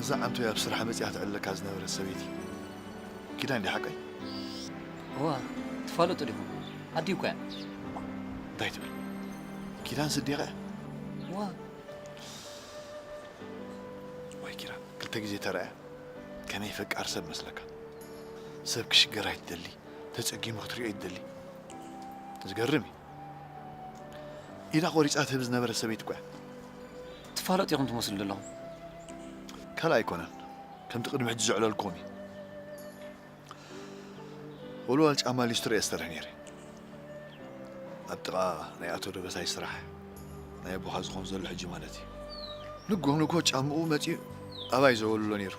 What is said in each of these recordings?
እዛ ዓንቶይ ኣብ ስራሕ መጺኣ ትዕልለካ ዝነበረት ሰበይቲ ኪዳን ድያ ሓቀይ? እዋ፣ ትፋለጡ ዲኹም? ኣዲኡ እኮ እያ። እንታይ ትብል? ኪዳን ስዲቐ? እዋ፣ ወይ ኪዳን፣ ክልተ ግዜ ተረኣያ ከመይ ፈቃር ሰብ መስለካ? ሰብ ክሽገር ኣይትደሊ፣ ተጸጊሙ ክትሪኦ ኣይትደሊ። ዝገርም እዩ። ኢዳ ቆሪጻ ትህብ ዝነበረ ሰበይቲ እኮ እያ። ትፋለጡ ኢኹም ትመስሉ ዘለኹም። ካልእ ኣይኮነን፣ ከምቲ ቅድሚ ሕጂ ዘዕለልኩም እዩ። ወልዋል ጫማ ሊስትሮ እየ ዝሰርሕ ነይረ። ኣብ ጥቓ ናይ ኣቶ ደበሳይ ስራሕ፣ ናይ ኣቦኻ ዝኾን ዘሎ ሕጂ ማለት እዩ። ንግሆ ንግሆ ጫምኡ መጺኡ ኣባይ ዘወልሎ ነይሩ።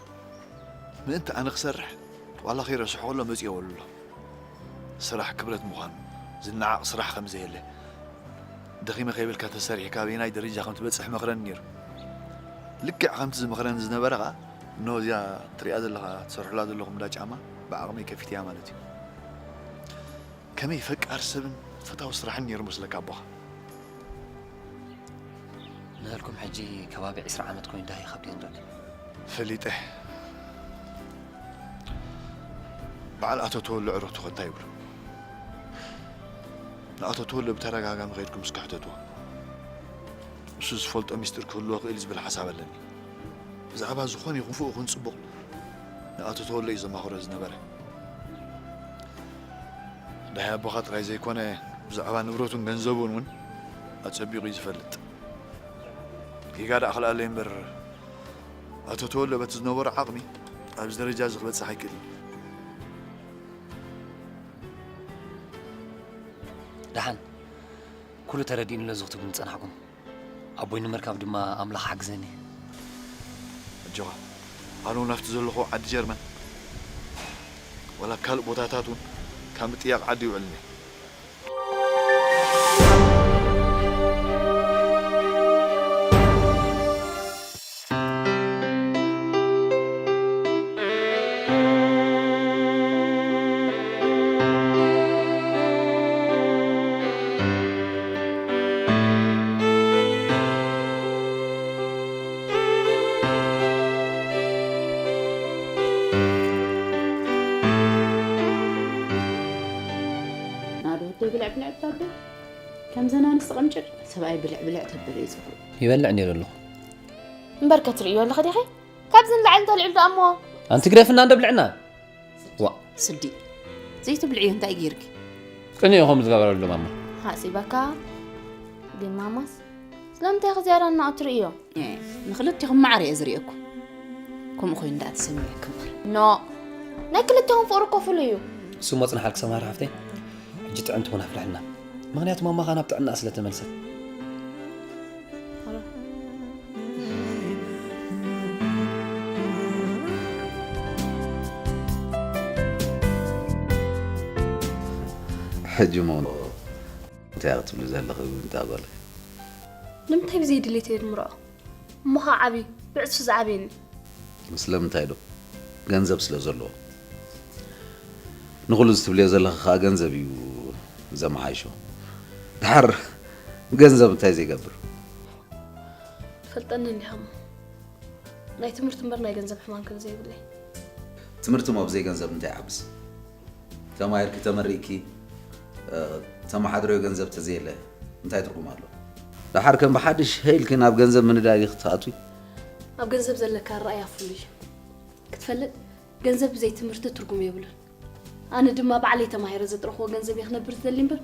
ምእንቲ ኣነ ክሰርሕ ዋላ ከይረስሖ ከሎ መጺኡ የወልሎ። ስራሕ ክብረት ምዃኑ፣ ዝነዓቕ ስራሕ ከም ዘየለ፣ ደኺመ ከይበልካ ተሰሪሕካ ኣበየናይ ደረጃ ከም ትበጽሕ መኽረኒ ነይሩ። ልክዕ ከምቲ ዝመኽረኒ ዝነበረ ኸኣ እነሆ እዚኣ ትሪኣ ዘለኻ ትሰርሕላ ዘለኹም እንዳ ጫማ ብዓቕመይ ከፊተያ ማለት እዩ። ከመይ ፈቃር ሰብን ፈታዊ ስራሕን ነይሩ መስለካ ኣቦኻ? ንበልኩም ሕጂ ከባቢ ዕስራ ዓመት ኮይኑ ዳሂ ከብዲ ንረድ ፈሊጠ። በዓል ኣቶ ተወሎ ዕረቱ ከ እንታይ ይብሉ? ንኣቶ ተወሎ ብተደጋጋሚ ከይድኩም እስኪ ሕተትዎ። እሱ ዝፈልጦ ሚስጥር ክህልዎ ክእል ዝብል ሓሳብ ኣለኒ። ብዛዕባ ዝኾነ ይኹን ፍኡኹን ጽቡቕ ንኣቶ ተወሎ እዩ ዘማኽሮ ዝነበረ። ዳሃይ ኣቦኻ ጥራይ ዘይኮነ ብዛዕባ ንብረቱን ገንዘቡን እውን ኣጸቢቑ እዩ ዝፈልጥ። ጌጋ ደኣ ክልኣለይ እምበር ኣቶ ተወሎ በቲ ዝነበሮ ዓቕሚ ኣብዚ ደረጃ እዚ ክበጽሕ ኣይክእልን። ደሓን ኩሉ ተረዲእኒ ኣሎ ዝኽትቡ ዝጸናሕኩም ኣቦይ ንምርካብ ድማ ኣምላኽ ሓግዘኒ። ኣጆኻ ኣነ እውን ኣብቲ ዘለኹ ዓዲ ጀርመን ዋላ ካልእ ቦታታት እውን ካብ ምጥያቕ ዓዲ ይውዕልኒ። ናዶ ወደይ ብልዕ ብልዕ እታ ኣደ ከምዘን ኣንስቲ ቀምጭጭ ሰብኣይ ብልዕ ብልዕ ተበለ እዩ ዝኽሩ። ይበልዕ ነይሩ ኣለኹ። እምበር ከትርእዮ ኣለኺ ዲኺ? ካብዚ ንላዕሊ እንተልዕል ዶ ኣሞ? ኣንቲ ግደፍና እንደ ብልዕና። ዋ። ስዲ ዘይትብልዕዮ እንታይ ገይርኪ? ቅንኢ ኢኹም ዝገበረሉ ማማ። ሓጺበካ ግን ማማስ ስለምንታይ ኢኺ ዝያዳ እናኣትርእዮ? ኤ፣ ንኽልቲኹም ማዕረ እየ ዝርእየኩም። ከምኡ ኮይኑ ደኣ ተሰሚዑኪ እምበር። ኖ ናይ ክልቲኹም ፍቕሪ እኮ ፍሉይ እዩ። እሱ ሞ ጽንሓልኪ ሰማራ ሓፍተይ። ሕጂ ጥዕምቲ እውን ኣፍልሕልና። ምኽንያቱ ማማኻ ናብ ጥዕና ስለ ተመልሰት። ሕጂ እሞ እንታይ ክትብሊ ዘለኺ እታ ጓለይ? ንምንታይ ብዘይ ድሌተይ ድምርዖ? እሞ ኸዓ ዓብዩ፣ ብዕጽፊ ዝዓብየኒ። ስለምንታይ ዶ? ገንዘብ ስለ ዘለዎ። ንኹሉ እዚ ትብልዮ ዘለኺ ኸዓ ገንዘብ እዩ ዘመሓይሾ። ድሓር ገንዘብ እንታይ ዘይገብር? ፈልጠኒ እንዲኻ እሞ። ናይ ትምህርቲ እምበር ናይ ገንዘብ ሕማም ከም ዘይብለይ። ትምህርቲ እሞ ብዘይ ገንዘብ እንታይ ይዓብስ? ተማሂርኪ ተመሪቕኪ፣ እ፣ ተመሓድረዮ ገንዘብ ተዘየለ እንታይ ትርጉም ኣሎ? ደሓር ከም ብሓድሽ ሄልኪ ናብ ገንዘብ ምንዳይ ክትኣትዊ? ኣብ ገንዘብ ዘለካ ኣረኣእያ ፍሉይ እዩ። ክትፈልጥ፣ ገንዘብ ብዘይ ትምህርቲ ትርጉም የብሉን። ኣነ ድማ ባዕለይ ተማሂረ ዘጥረኽዎ ገንዘብ እየ ክነብር ዝደሊ እምበር፣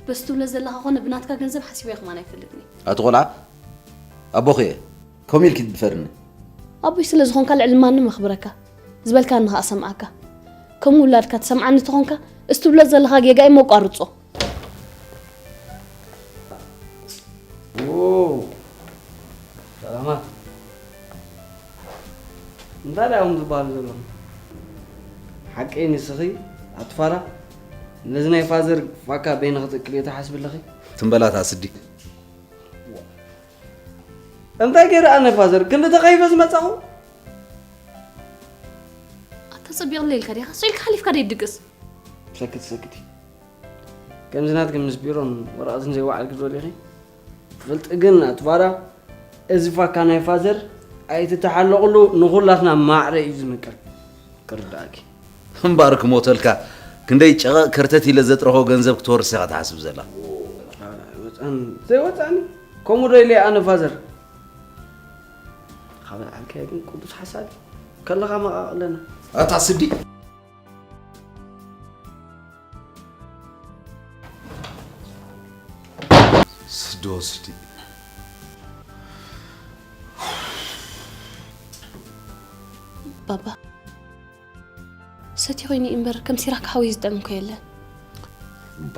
በዚ ትብሎ ዘለኻ ኮነ ብናትካ ገንዘብ ሓሲበዮ ከማን ኣይፈልጥን እየ። ኣቲ ቆልዓ፣ ኣቦኺ እየ። ከምኡ ኢልኪ ትድፈርኒ? ኣቦይ ስለ ዝኾንካ ልዕሊ ማንም ኣኽብረካ፣ ዝበልካኒ ኸኣ ሰምዓካ። ከም ውላድካ ትሰምዓኒ ተኾንካ፣ እዚ ትብሎ ዘለኻ ጌጋ እሞ ኣቋርጾ። ዎው፣ ሰላማት። እንታይ ደኣ እዮም ዝበሃሉ ዘለዉ? ሓቀይ ንስኺ ኣትፋራ ነዚ ናይ ፋዘር ፋካ በይንኺ ትእክልዮ ትሓስቢ ኣለኺ? ትም በላ እታ ስዲ። እንታይ ገይረ ኣነ ፋዘር ክንዲ ተኸይፈ ዝመጻኹ? ኣታ ጸቢቕለይ ኢልካ ዲኻ? ስቕ ኢልካ ሓሊፍካ ደይትድቅስ? ሰክቲ ሰክቲ። ከምዚ ናትኪ ምስ ቢሮን ወረቐትን ዘይወዓልኪ ዶ ዲኺ? ትፈልጢ ግን ኣትፋራ እዚ ፋካ ናይ ፋዘር ኣይትተሓለቕሉ፣ ንኹላትና ማዕረ እዩ ዝምቅር። ክርዳእኪ። እምበኣር ክሞተልካ፣ ክንደይ ጨቐቕ ከርተት ኢለ ዘጥረኾ ገንዘብ ክትወርስ ኢኻ ትሓስብ ዘላ። ወፃን ዘይወፃኒ፣ ከምኡ ዶ ኢለ ኣነ ፋዘር? ካብ ኣልካይ ግን ቅዱስ ሓሳድ ከለኻ መቓቕለና። ኣታ ስዲ። ስዲ ወስዲ። ባባ፣ ሰቲ ኮይኑ እምበር ከም ሲራክ ሓወይ ዝጥዕም እኮ የለን። እባ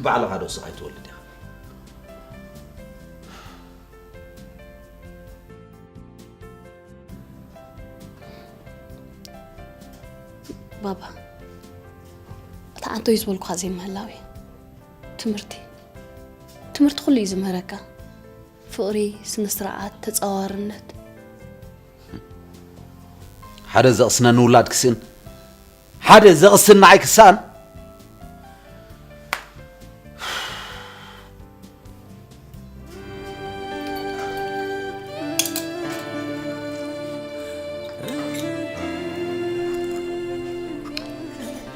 ባዕልኻ ዶ ስቕ ኣይትወልድ ኢኻ? ባባ፣ እታ ኣንቶይ ዝበልኩኻ ዘይምህላው እዩ። ትምህርቲ ትምህርቲ ኩሉ እዩ ዝምህረካ። ፍቕሪ፣ ስነ ስርዓት፣ ተፃዋርነት። ሓደ ዘቕስነኒ ውላድ ክስእን፣ ሓደ ዘቕስን ንዓይ ክሰኣን።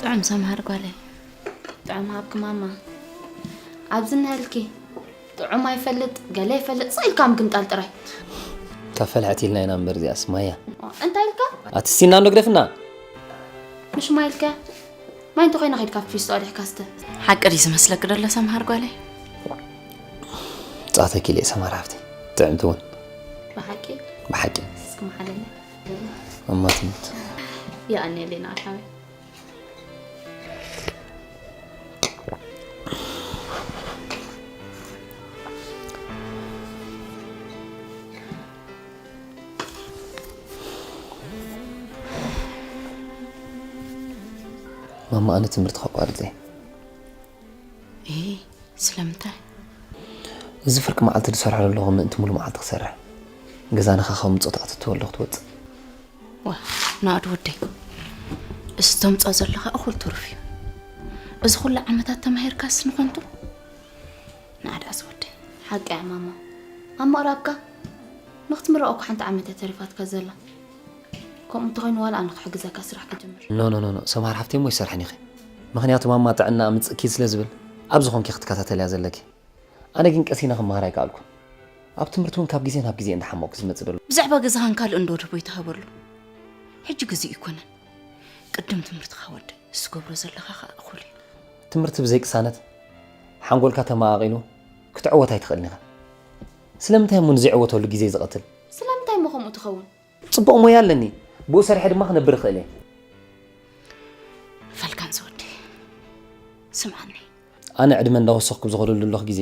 ጥዑም ሰምሃር ጓለይ፣ ጥዑም ሃብኪ ማማ። ኣብዚ እነሀልኪ ጥዑም ኣይፈልጥ ገለ ይፈልጥ ስቕ ኢልካ ምግምጣል ጥራይ። ካብ ፈልሐት ኢልና ኢና እምበር እዚኣስ ማያ። እንታይ ኢልካ? ኣትስቲና እንዶ ግደፍና። ምሽ ማይ ኢልካ? ማይ እንተኾይና ኸይድካ ፊስቶ ኣዲሕካ ስተ። ሓቂ ድዩ ዝመስለኪ ደሎ ሰምሃር ጓለይ? ጻተኪ ኢለ ሰማር ሃብቲ ጥዕምቲ እውን ብሓቂ ብሓቂ እስኪ መሓለለ እማ ትሙት። ይኣንየለይ ንዓኻ ሓወይ። ማማ ኣነ ትምህርቲ ከቋርፅ እየ። እ ስለምንታይ? እዚ ፍርቂ መዓልቲ ዝሰርሐሉ ኣለኹ ምእንቲ ሙሉ መዓልቲ ክሰርሕ ገዛ ንኻ ካብ ምፆት ኣትትወ ኣለኹ ትወፅእ። ዋ ናእድ ወደይ፣ እዚ ተምፅኦ ዘለኻ እኹል ትሩፍ እዩ። እዚ ኩሉ ዓመታት ተማሂርካስ ንኾንቱ? ናእድ ኣዚ ወደይ። ሓቂ እያ ማማ፣ ኣብ ምቕራብካ ንክትምረቕ እኮ ሓንቲ ዓመት እያ ተሪፋትካ ዘላ። ከምኡ እንተኾይኑ ዋላ ኣነ ክሕግዘካ ስራሕ ክጅምር። ኖ ኖ ኖ ኖ ሰምሃር ሃፍተይ እሞ ይሰርሐን ኢኺ። ምኽንያቱ ማማ ጥዕና ምፅእኪ ስለ ዝብል ኣብ ዝኾንኪ ክትከታተልያ ዘለኪ። ኣነ ግን ቀሲነ ክመሃር ኣይከኣልኩን። ኣብ ትምህርቲ እውን ካብ ግዜ ናብ ግዜ እንዳሓመቕኩ ዝመፅእ ዘሎ። ብዛዕባ ገዛኻን ካልእን ዶ ድቦ ይተሃበሉ? ሕጂ ግዜ ይኮነን። ቅድም ትምህርትኻ ወድእ፣ ዝትገብሮ ዘለኻ ኸኣ እኹል እዩ። ትምህርቲ ብዘይ ቅሳነት ሓንጎልካ ተመቓቒሉ ክትዕወት ኣይትኽእልን ኢኻ። ስለምንታይ እሞ ንዘይዕወተሉ ግዜ ዝቐትል? ስለምንታይ እሞ ከምኡ ትኸውን? ጽቡቕ ሞያ ኣለኒ፣ ብኡ ሰሪሐ ድማ ክነብር እኽእል እየ። ፈልካን ዝወዲ ስምዓኒ። ኣነ ዕድመ እንዳወሰኽኩ ብዝኸደሉ ዘለኹ ግዜ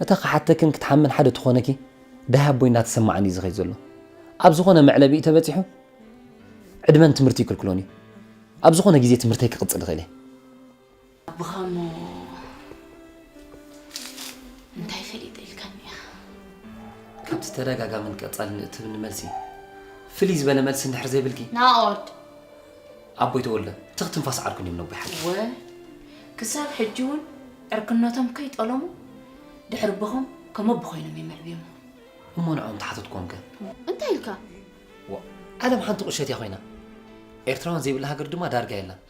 እታ ክሓተክን ክትሓምን ሓደ ትኾነኪ ደሃ ኣቦይ እናተሰማዓኒ እዩ ዝኸይድ ዘሎ። ኣብ ዝኾነ መዕለቢኡ ተበጺሑ ዕድመን ትምህርቲ ይክልክሎን እዩ። ኣብ ዝኾነ ግዜ ትምህርተይ ክቕጽል እኽእል እየ። ኣቦኻ እሞ እንታይ ፈሊጠ ኢልካኒ ኢኻ? ካብቲ ተደጋጋምን ቀጻልን እትብኒ መልሲ ፍልይ ዝበለ መልሲ እንድሕር ዘይብልኪ ናኦድ ኣቦይ ተወልደ ትኽ ትንፋስ ዓርኩን እዮም ነቦይ ሓቂ። ወ ክሳብ ሕጂ እውን ዕርክነቶም ከይጠለሙ ድሕሪ ኣቦኹም ከም ኣቦ ኮይኖም እዮም ኣዕብዮምኹም። እሞ ንዕኦም ተሓተትክዎም ከ? እንታይ ኢልካ? ዋ ዓለም ሓንቲ ቁሸት እያ ኮይና። ኤርትራውያን ዘይብላ ሃገር ድማ ዳርጋ የላን።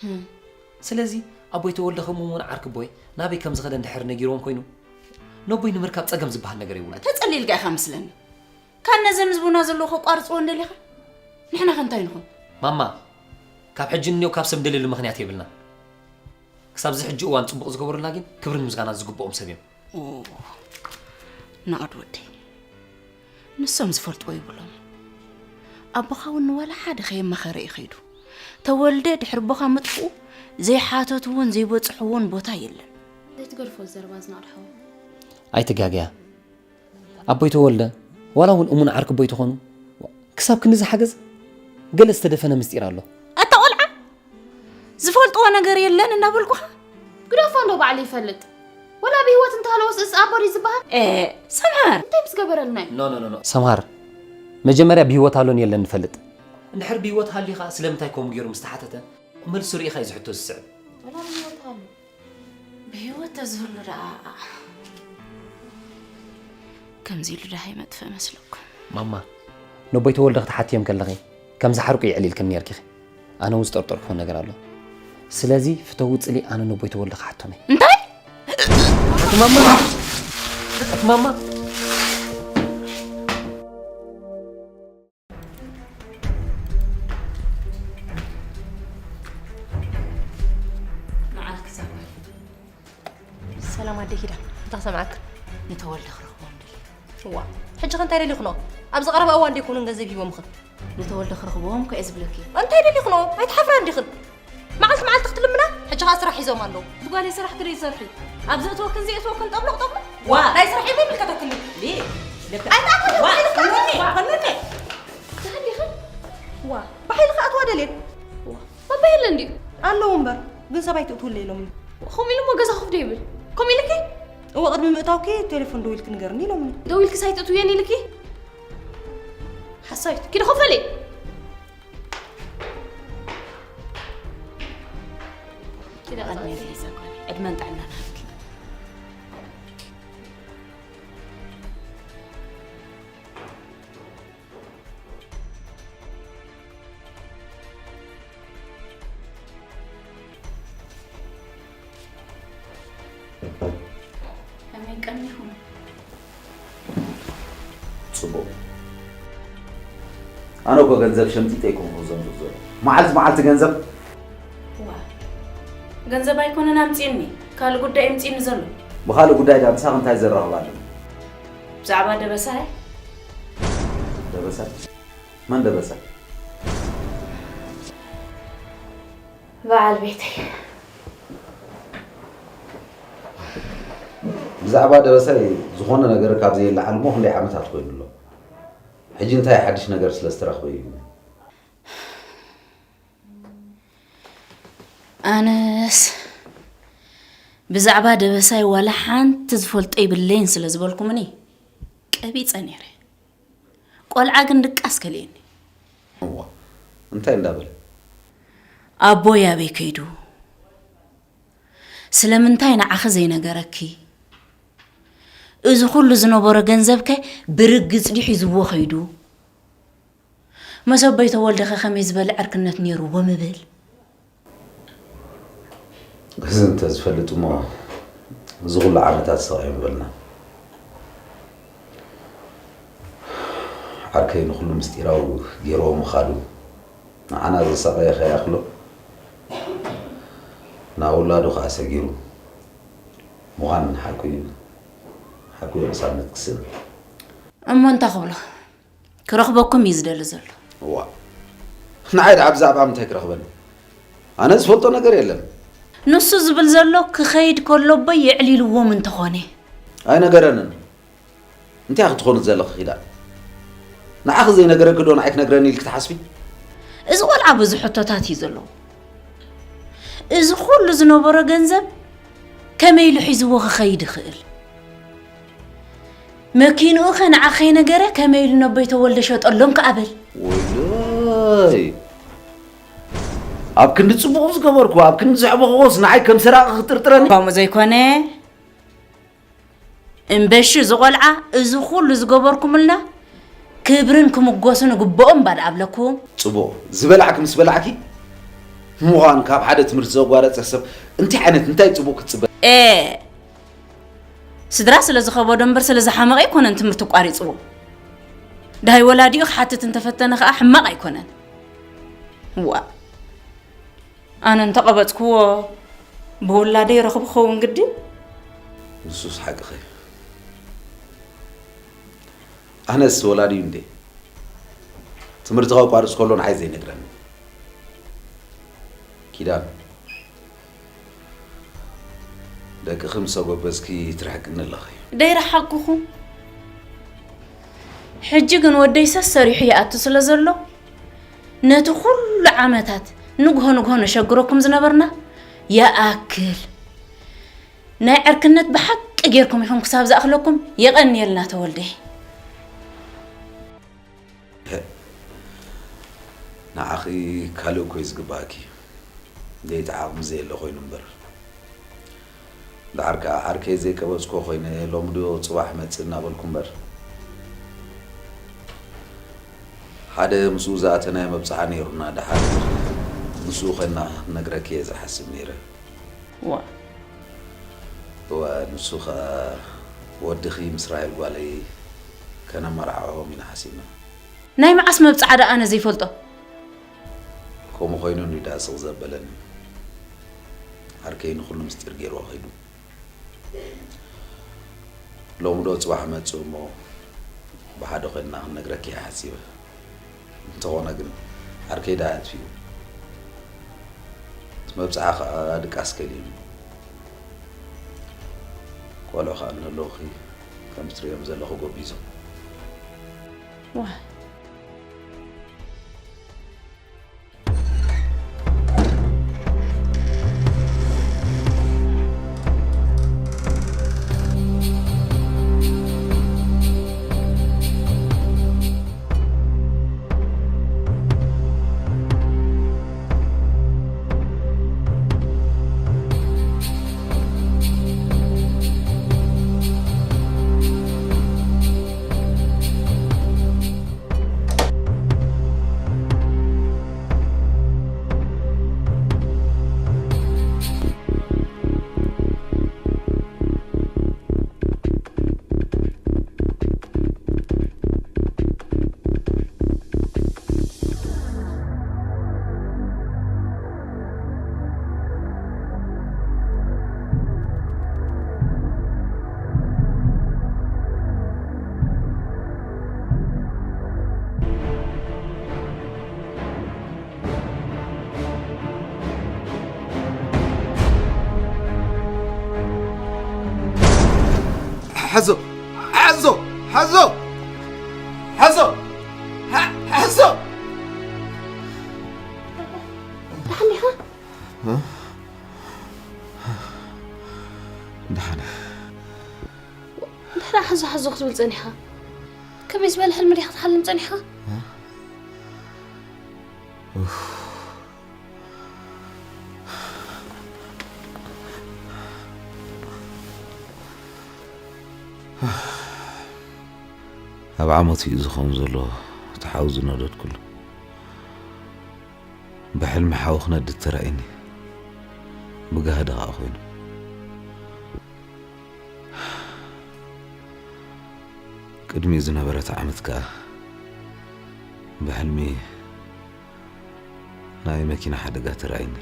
ስለዚ ኣቦይ ተወልደ ከምኡ እውን ዓርኪ ኣቦይ ናበይ ከም ዝኸደ እንድሕር ነጊርዎም ኮይኑ ነቦይ ንምርካብ ጸገም ዝበሃል ነገር የብሉን። ተጸሊልካ ኢኻ መስለኒ። ካብ ነዘን ህዝቡና ዘለዎ ከቋርጽዎ እንደሊኻ ንሕና ከ እንታይ ንኹን? ማማ ካብ ሕጂ ንኔው ካብ ሰብ እንደልየሉ ምኽንያት የብልናን። ክሳብ እዚ ሕጂ እዋን ጽቡቕ ዝገበሩልና ግን ክብርን ምስጋናን ዝግብኦም ሰብ እዮም። ኦ ንኣድ ወደይ ንሶም ዝፈልጥዎ ይብሎም። ኣቦኻ እውን ንዋላ ሓደ ከየማኸረ እዩ ከይዱ። ተወልደ ድሕሪ ኣቦኻ ምጥፍኡ ዘይሓተትዎን ዘይበጽሕዎን ቦታ የለን። ዘይትገድፎ ዘረባ ዝናድ ሓወይ። ኣይትጋገያ ኣቦይ ተወልደ ዋላ እውን እሙን ዓርኪ ኣቦይ ተኾኑ ክሳብ ክንዲ ዝሓገዝ ገለ ዝተደፈነ ምስጢር ኣሎ። ኣታ ቆልዓ ዝፈልጥዎ ነገር የለን እናበልኩኻ ግደፎ እንዶ ባዕሉ ይፈልጥ ወላ ብህይወት እንተሃለወስ እስ ኣቦ ድዩ ዝበሃል? ኤ ሰምሃር እንታይ ምስ ገበረልና እዩ? ኖ ኖ ኖ ኖ ሰምሃር መጀመርያ ብህይወት ኣሎን የለን ንፈልጥ። እንድሕር ብህይወት ሃልዩ ኸዓ ስለምንታይ ከምኡ ገይሩ ምስ ተሓተተ መልሱ ርኢኻ እዩ ዝሕቶ ዝስዕብ። ወላ ብህይወት ሃሉ ብህይወት ተዝህሉ ደኣ ከምዚ ኢሉ ደሃ ይመጥፍእ መስለኩም? ማማ ነቦይ ተወልደ ክትሓትዮም ከለኺ ከም ዝሓርቁ የዕሊልክን ነርኪ። ኣነ እውን ዝጠርጠርኩዎ ነገር ኣሎ። ስለዚ ፍተው ውፅሊ ኣነ ነቦይ ተወልደ ክሓቶም እየ። እንታይ? ማማ ማማ ሰላም ኣደይ ኪዳን፣ እንታይ ክሰምዓካ? ንተወልደ ክረኽቦ ንደሊ። እዋ፣ ሕጂ ከ እንታይ ደሊኹ ነው? ኣብዚ ቀረባ እዋን ደይኮኑን ገንዘብ ሂቦምኺ? ንተወልደ ክረኽቦም ከ እየ ዝብለኪ። እንታይ ደሊኹ ነው? ኣይትሓፍራን ዲኽን? መዓልቲ መዓልቲ ክትልምና፣ ሕጂ ኸኣ ስራሕ ሒዞም ኣለዉ። ብጓለይ ስራሕ ክደይ ትሰርሒ? ኣብ ዘእትወክን ዘየእትወክን ጠብሎቕ ጠብሎቕ? ዋ! ናይ ስራሕ እሞ ይምልከተክን። ሊ፣ ለካ። ኣይትኣትወን፣ ዋ! ኣይትኣትወን። ፈኑኒ፣ ፈኑኒ። እንታይ ደሊኽን? ዋ! ብሓይሊ ክኣትዋ ደልየን። ዋ! ባባ የለን ድዩ? ኣለዉ እምበር፣ ግን ሰብ ኣይትእትውለይ ኢሎምኒ። ከምኡ ኢሉ እሞ ገዛ ኮፍ ዶ ይብል? ከምኡ ኢልኪ? እወ፣ ቅድሚ ምእታውኪ ቴሌፎን ደዊልኪ ንገርኒ ኢሎምኒ። ደዊልኪስ ኣይትእትውየን ኢልኪ? ሓሳዊት፣ ኪዲ ኮፍ በሊ። ኪዲ ቀድሚ ኢለ ይሰጓል። ዕድመን ጥዕናን ሃብኪ። ከመይ ቀኒኹም? ጽቡቕ። ኣነ እኮ ገንዘብ ሸምጢጠ ኣይኮንኩን ዘምጽእ ዘሎ። መዓልቲ መዓልቲ ገንዘብ ዋ ገንዘብ ኣይኮነን ኣምጺእኒ ካልእ ጉዳይ ኣምጺእኒ ዘሎ። ብኻልእ ጉዳይ ዳ ምሳኺ እንታይ ዘራኽብ ኣለኒ? ብዛዕባ ደበሳይ ደበሳይ? መን ደበሳይ? በዓል ቤተይ። ብዛዕባ ደበሳይ ዝኾነ ነገር ካብ ዘየለዓል እሞ ክንደይ ዓመታት ኮይኑ ኣሎ። ሕጂ እንታይ ሓድሽ ነገር ስለ ዝተረኽበ እዩ? ኣነስ ብዛዕባ ደበሳይ ዋላ ሓንቲ ዝፈልጦ የብለይን ስለ ዝበልኩምኒ ቀቢጸ ነይረ። ቆልዓ ግን ድቃስ ከልእኒ። እዋ እንታይ እንዳበለ? ኣቦይ ኣበይ ከይዱ? ስለምንታይ ንዓኺ ዘይነገረኪ? እዚ ኩሉ ዝነበሮ ገንዘብከ ብርግጽ ድዩ ሒዝዎ ከይዱ? መሰቦይ ተወልደኸ ከመይ ዝበለ ዕርክነት ነይርዎም እብል? እዚ እንተዝፈልጥ እሞ እዚ ኩሉ ዓመታት ስቕ ኣይምበልና። ዓርከይ ንኹሉ ምስጢራዊ ገይርዎ ምኻዱ ንዓና ዘሳቐየ ከይኣኽሎ ናብ ውላዱ ከኣ ሰጊሩ ምዃን ሓቁ እዩ። ሓቁ እዩ ቅሳነት ክስእን። እሞ እንታይ ክብሎ? ክረኽበኩም እዩ ዝደሊ ዘሎ። እዋ ንዓይ ደኣ ብዛዕባ ምንታይ ክረኽበኒ? ኣነ ዝፈልጦ ነገር የለን። ንሱ ዝብል ዘሎ ክኸይድ ከሎ ኣቦይ የዕሊልዎም እንተኾነ። ኣይነገረንን። እንታይ ክትኾኒ ዘለኺ ኪዳን? ንዓኺ ዘይነገረኪ ዶ ንዓይ ክነግረኒ ኢልኪ ትሓስቢ? እዚ ቆልዓ ብዙሕ ሕቶታት እዩ ዘለዎ። እዚ ኩሉ ዝነበሮ ገንዘብ ከመይ ኢሉ ሒዝዎ ክኸይድ ይኽእል? መኪንኡ ኸ ንዓ ከይነገረ ከመይ ኢሉ ነቦይ ተወልደ ሸጠሎም ከኣ በል። ወይለይ ኣብ ክንዲ ጽቡቕ ዝገበርኩ ኣብ ክንዲ ዘዕበኽዎስ ንዓይ ከም ሰራቒ ክጥርጥረኒ? ከምኡ ዘይኮነ እምበሺ እዚ ቆልዓ እዚ ኩሉ ዝገበርኩምልና ክብርን ክምጎስን ይግብኦ እምባ ደኣ ኣብለኩም። ጽቡቕ ዝበላዕኪ ምስ በላዕኪ ምዃን ካብ ሓደ ትምህርቲ ዘጓረጸ ሰብ እንታይ ዓይነት እንታይ ጽቡቕ ክትጽበ? ኤ ስድራ ስለ ዝኸበዶ እምበር ስለ ዝሓመቐ ኣይኮነን ትምህርቲ ኣቋሪፅዎ። ደሃይ ወላዲኡ ክሓትት እንተፈተነ ከዓ ሕማቕ ኣይኮነን። ዋእ ኣነ እንተቐበፅክዎ ብውላደይ ይረኽቦ ክኸውን ግዲ። ንሱስ ሓቅኺ። ኣነስ ወላዲኡ እንዴ ትምህርቲ ከቋርፅ ከሎ ንዓይ ዘይነግረኒ። ኪዳን ደቅኺ ምስ ኣጎበዝኪ ትርሕቅኒ ኣለኺ። ደይረሓቅኹ። ሕጂ ግን ወደይ ሰሰሪሑ ይኣቱ ስለ ዘሎ ነቲ ኩሉ ዓመታት ንግሆ ንግሆ ነሸግረኩም ዝነበርና ይኣክል። ናይ ዕርክነት ብሓቂ ጌርኩም ኢኹም ክሳብ ዝኣኽለኩም የቐንየልና ተወልደይ። ንዓኺ ካልእ እኮ እዩ ዝግባኣኪ። ለይቲ ዓቕሚ ዘየለ ኮይኑ እምበር። ደሓር ከኣ ዓርከይ ዘይቀበጽኮ ኮይነ ሎሚ ዶ ጽባሕ መጽእ እናበልኩ እምበር። ሓደ ምስኡ ዝኣተናዮ መብጽዓ ነይሩና። ደሓር ምስኡ ኮይና ክነግረኪ እየ ዝሓስብ ነይረ። ዋ እወ፣ ንሱ ኸኣ ወድኺ ምስ ራሄል ጓለይ ከነመርዓዖም ኢና ሓሲብና። ናይ መዓስ መብጽዓ ደኣ ኣነ ዘይፈልጦ? ከምኡ ኮይኑ እንዲ ደኣ ስቕ ዘበለኒ። ዓርከይ ንኹሉ ምስጢር ገይርዎ ከይዱ። ሎሚ ዶ ጽባሕ መጽእ እሞ ብሓደ ኮይንና ክንነግረኪ እየ ሓሲበ። እንተኾነ ግን ዓርከይ ደኣ ኣጥፊኡ። እቲ መብጽዓ ኸኣ ድቃስ ከሊእኒ። ቆልዑ ኸኣ እንህለውኺ ከም ትርእዮም ዘለኹ ጎቢዞም። ዋይ ሓዞ ሓዞ ሓዞ ሓዞ ሓ- ሓዞ ደሓን ዲኻ? ደሓነ እንታይ ደኣ ሓዞ ሓዞ ክትብል ጸኒሕካ? ከመይ ዝበለ ሕልሚ ዲኻ ክትሓልም ጸኒሕካ? ኣብ ዓመት እዩ ዝኸውን ዘሎ እቲ ሓው ዝነደድኩሉ። ብሕልሚ ሓው ክነድድ ተራእየኒ። ብጋህዲ ኸኣ ኮይኑ። ቅድሚኡ ዝነበረት ዓመት ከኣ ብሕልሚ ናይ መኪና ሓደጋ ተራእየኒ።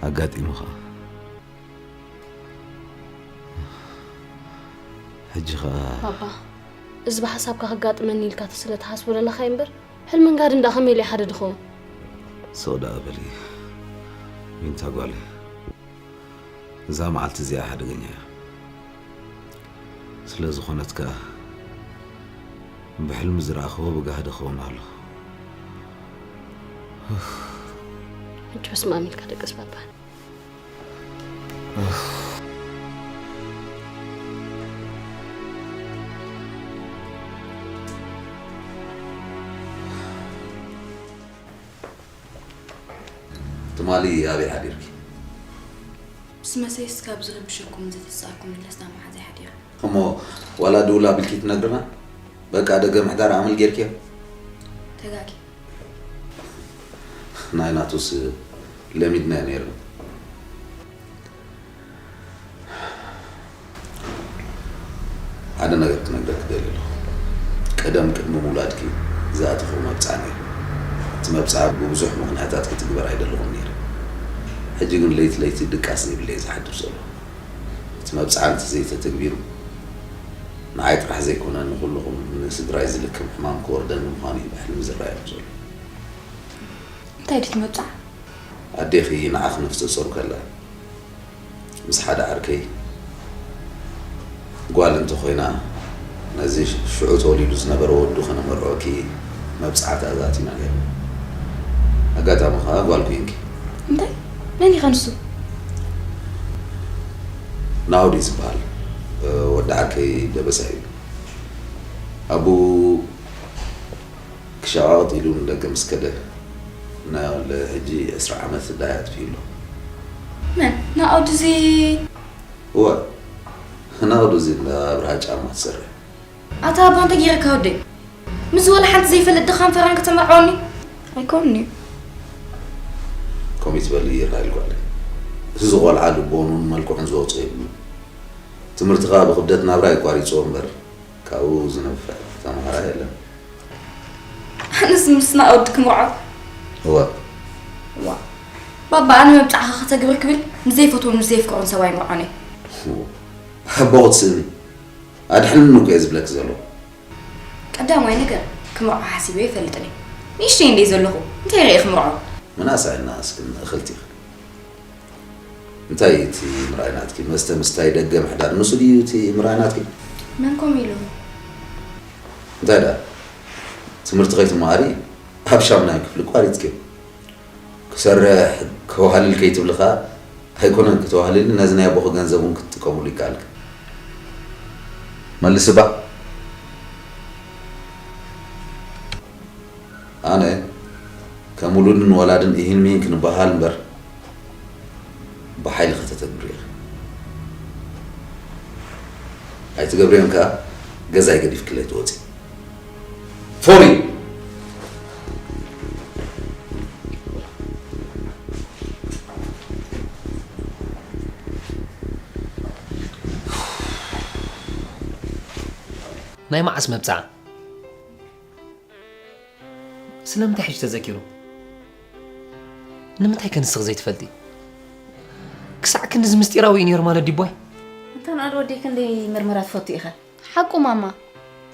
ኣጋጢሙ ኸኣ። ሕጂ ኸኣ ባባ፣ እዚ ብሓሳብካ ከጋጥመኒ ኢልካ ስለ ትሓስቦ ዘለኻ እምበር፣ ሕልምን ጋህድን ደኣ ከመይ ኢሉ ይሓድድ ይኸውን? ስቕ ደኣ በሊ ዊንታ ጓለይ። እዛ መዓልቲ እዚኣ ሓደገኛ እያ። ስለ ዝኾነት ከኣ ብሕልሚ ዝረኣኽዎ ብጋህዲ ክኸውን ኣሎ። ሕጂ በስመ ኣብ ኢልካ ደቅስ ባባ። ትማሊ ኣበይ ሓዲርኪ? ምስ መሰይስ ካብ ዝረብሸኩም እንተተሳእኩም መለስ ናብ መሓዛይ ሓዲረ። እሞ ዋላ ድውል ኣቢልኪ ትነግርና? በቃ ደገ ምሕዳር ኣመል ጌርክዮ? ተጋጊ። ናይ ናቱስ ለሚድናዮ ነይርና። ሓደ ነገር ክነግረኪ ደሊ ኣለኹ። ቀደም ቅድሚ ምውላድኪ ዝኣተኹ መብጽዓ ነይሩ። እቲ መብጽዓ ብብዙሕ ምኽንያታት ክትግበር ኣይደለኹን ነይረ። ሕጂ ግን ለይቲ ለይቲ ድቃስ ዘይብለይ ዝሓድር ዘሎ። እቲ መብጽዓ እንተዘይተተግቢሩ ንዓይ ጥራሕ ዘይኮነ ንኹልኹም ንስድራይ ዝልክም ሕማም ክወርደኒ ምዃኑ እዩ ብሕልሚ ዝረኣየኩም ዘሎ። እንታይ ድዩ እቲ መብጽዓ? ኣዴኺ ንዓኺ ነፍሰ ጾር ከላ ምስ ሓደ ዓርከይ ጓል እንተኾይና ነዚ ሽዑ ተወሊዱ ዝነበረ ወዱ ከነመርዖኪ መብጽዓ ተኣዛዚና ነይርና። ኣጋጣሚ ኸኣ ጓል ኮይንኪ። እንታይ? መን ኢኻ ንሱ? ናውዲ ዝበሃል ወዲ ዓርከይ ደበሳ እዩ። ኣቡ ክሻቓቕጥ ኢሉ ንደገ ምስ ከደ ናይ ሕጂ ዕስራ ዓመት ዳይ ኣጥፊኡ ኣሎ። መን? ናኦድ እዚ እወ፣ ናኦድ እዚ እንዳ ኣብርሃ ጫማ ትሰርሕ። ኣታ ኣባ እንታይ ገይረካ ወደይ? ምስ ወላ ሓንቲ ዘይፈልጥ ድኻም ፈራን ከተመርዓወኒ? ኣይኮንን'ዩ። ከምኡ ትበሊ ይራይል ጓለይ። እዚ ቆልዓ ልቦኑን መልክዑን ዝወጾ የብሉ። ትምህርቲ ከኣ ብክብደት ናብራ ይቋሪጽዎ እምበር ካብኡ ዝነፍዕ ተምሃራይ የለን። ኣነስ ምስና ወዲ ክምርዖ። እወ። ዋ። ባባ ኣነ መብጻዕኻ ከተግብር ክብል ምስ ዘይፈትዎን ምስ ዘየፍቅሮን ሰብኣይ ምርዖን እየ። ኣቦ ክትስእኒ ኣድሕንኒ እኮ እየ ዝብለኪ ዘለኹ። ቀዳማይ ነገር ክምርዖ ሓሲበ ይፈልጥን እየ። ንእሽተይ እንደ ዘለኹ እንታይ ርእየ ክምርዖ? ምናሳ ኢልና እስክን እኽልቲ ኢኺ። እንታይ እቲ ምርኣይ ናትኪ መስተ ምስታይ ደገ ምሕዳር ንሱ ድዩ እቲ ምርኣይ ናትኪ? መን ከምኡ ኢሉ? እንታይ ደኣ ትምህርቲ ከይትመሃሪ ኣብ ሻምናይ ክፍሊ ቋሪጽኪ። ክሰርሕ ከዋህልል ከይትብሊ ከኣ ኣይኮነን ክተዋህልሊ ነዚ ናይ ኣቦኺ ገንዘብ እውን ክትጥቀምሉ ይከኣልኪ። መልሲ እባ። ኣነ ከም ውሉድን ወላድን ኢሂን ሚሂን ክንበሃል እምበር ብሓይሊ ከተተግብሪ ኢኺ። ኣይትገብርዮን ከኣ ገዛይ ገዲፍክለይ ትወጺ። ፎሪ! ናይ መዓስ መብጽዓ? ስለምንታይ ሕጂ ተዘኪሩ? ንምንታይ ከ ንስኺ ዘይትፈልጢ? ክሳዕ ክንድዚ ምስጢራዊ እዩ ነይሩ ማለት ድዩ ኣቦይ? ኣንታ ንኣድ ወደይ ክንደይ ምርመራ ትፈቱ ኢኻ? ሓቁ ማማ፣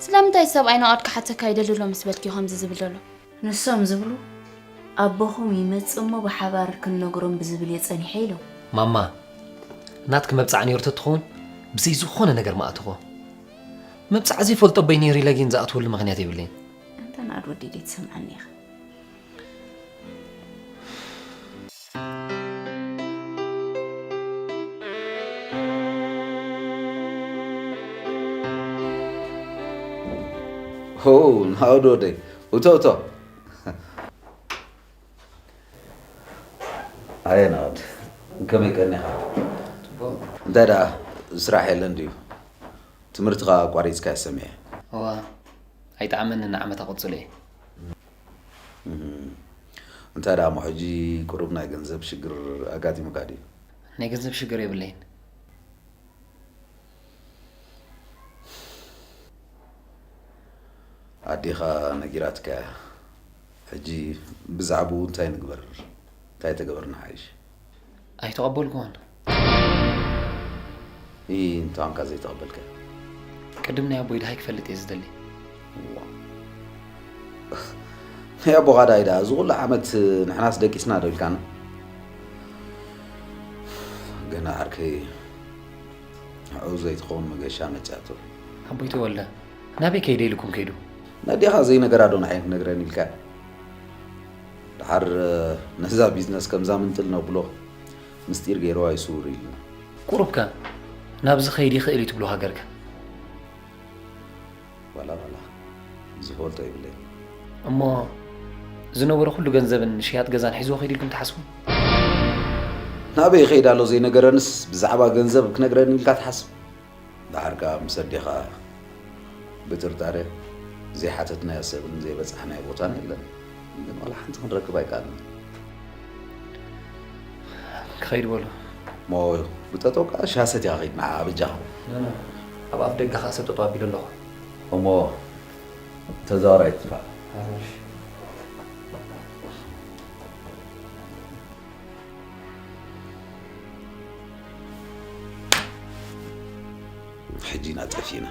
ስለምንታይ ሰብኣይ ንኣድ ክሓተካ ይደሊ ኣሎ ምስ በልኪ እዩ ከምዚ ዝብል ዘሎ? ንሶም ዝብሉ ኣቦኹም ይመጽእ እሞ ብሓባር ክንነግሮም ብዝብል እየ ጸኒሐ ኢሎም። ማማ፣ ናትኪ መብጽዓ ነይሩ ተትኸውን ብዘይ ዝኾነ ነገር ምኣተኹዎ። መብጽዓ ዘይፈልጦ ኣቦይ ነይሩ ኢለ ግን ዝኣትወሉ ምኽንያት የብለይን። ኣንታ ንኣድ ወደይ ደይትሰምዓኒ ኢኻ። ሆ ናኦድ ወደይ፣ እቶ እቶ። ኣየ ናኦድ፣ ከመይ ቀኒኻ? እንታይ ደኣ ስራሕ የለን ድዩ? ትምህርቲ ከኣ ኣቋሪጽካ እየ ሰሚዐ። እዋ፣ ኣይጠዓመንን ንዓመት ኣቐጽሎ እየ። እንታይ ደኣ እሞ ሕጂ ቁሩብ ናይ ገንዘብ ሽግር ኣጋጢሙካ ድዩ? ናይ ገንዘብ ሽግር የብለይን። ኣዴኻ ነጊራትካ እያ። ሕጂ ብዛዕባኡ እንታይ ንግበር? እንታይ ተገበርና ሓይሽ? ኣይተቐበልኩዎን። ይ እንታንካ ዘይተቐበልካ? ቅድም ናይ ኣቦይ ድሃይ ክፈልጥ እየ ዝደሊ። ናይ ኣቦኻ ዳይ ደኣ እዚ ኩሉ ዓመት ንሕናስ ደቂስና ዶ ኢልካና? ገና ዓርከይ ንዕኡ ዘይትኸውን መገሻ መጺኣቶ። ኣቦይ ተወልደ ናበይ ከይደ ኢልኩም ከይዱ? ነዴኻ ዘይነገራ ዶ ንዓይ ክነግረኒ ኢልካ? ደሓር ነዛ ቢዝነስ ከምዛ ምንጥል ነብሎ ምስጢር ገይርዋ እዩ ስውር ኢልና። ቁሩብከ ናብዚ ከይድ ይኽእል እዩ ትብሎ ሃገርከ? ዋላ ዋላ ዝፈልጦ የብለይን። እሞ ዝነበሮ ኩሉ ገንዘብን ሽያጥ ገዛን ሒዝዎ ከይዱ ኢልኩም ትሓስቡ? ናበይ ይኸይድ ኣሎ ዘይነገረንስ ብዛዕባ ገንዘብ ክነግረኒ ኢልካ ትሓስብ? ደሓር ከኣ ምስ ኣዴኻ ብጥርጣረ ዘይሓተትናዮ ሰብን ዘይበጻሕናዮ ቦታን የለን። ግን ዋላ ሓንቲ ክንረክብ ኣይከኣልናን። ክኸይድ በሉ። እሞ ብጠጠው ከኣ ሻሂ ሰቲኻ ኺድ ንዓ በጃኻ። ኖ፣ ኖ፣ ኣብ ኣፍ ደገ ከኣ ሰብ ጠጠው ኣቢሉ ኣለኹ። እሞ ተዛወር ኣይትጥፋእ። ሕጂ ኢና ጠፊእና።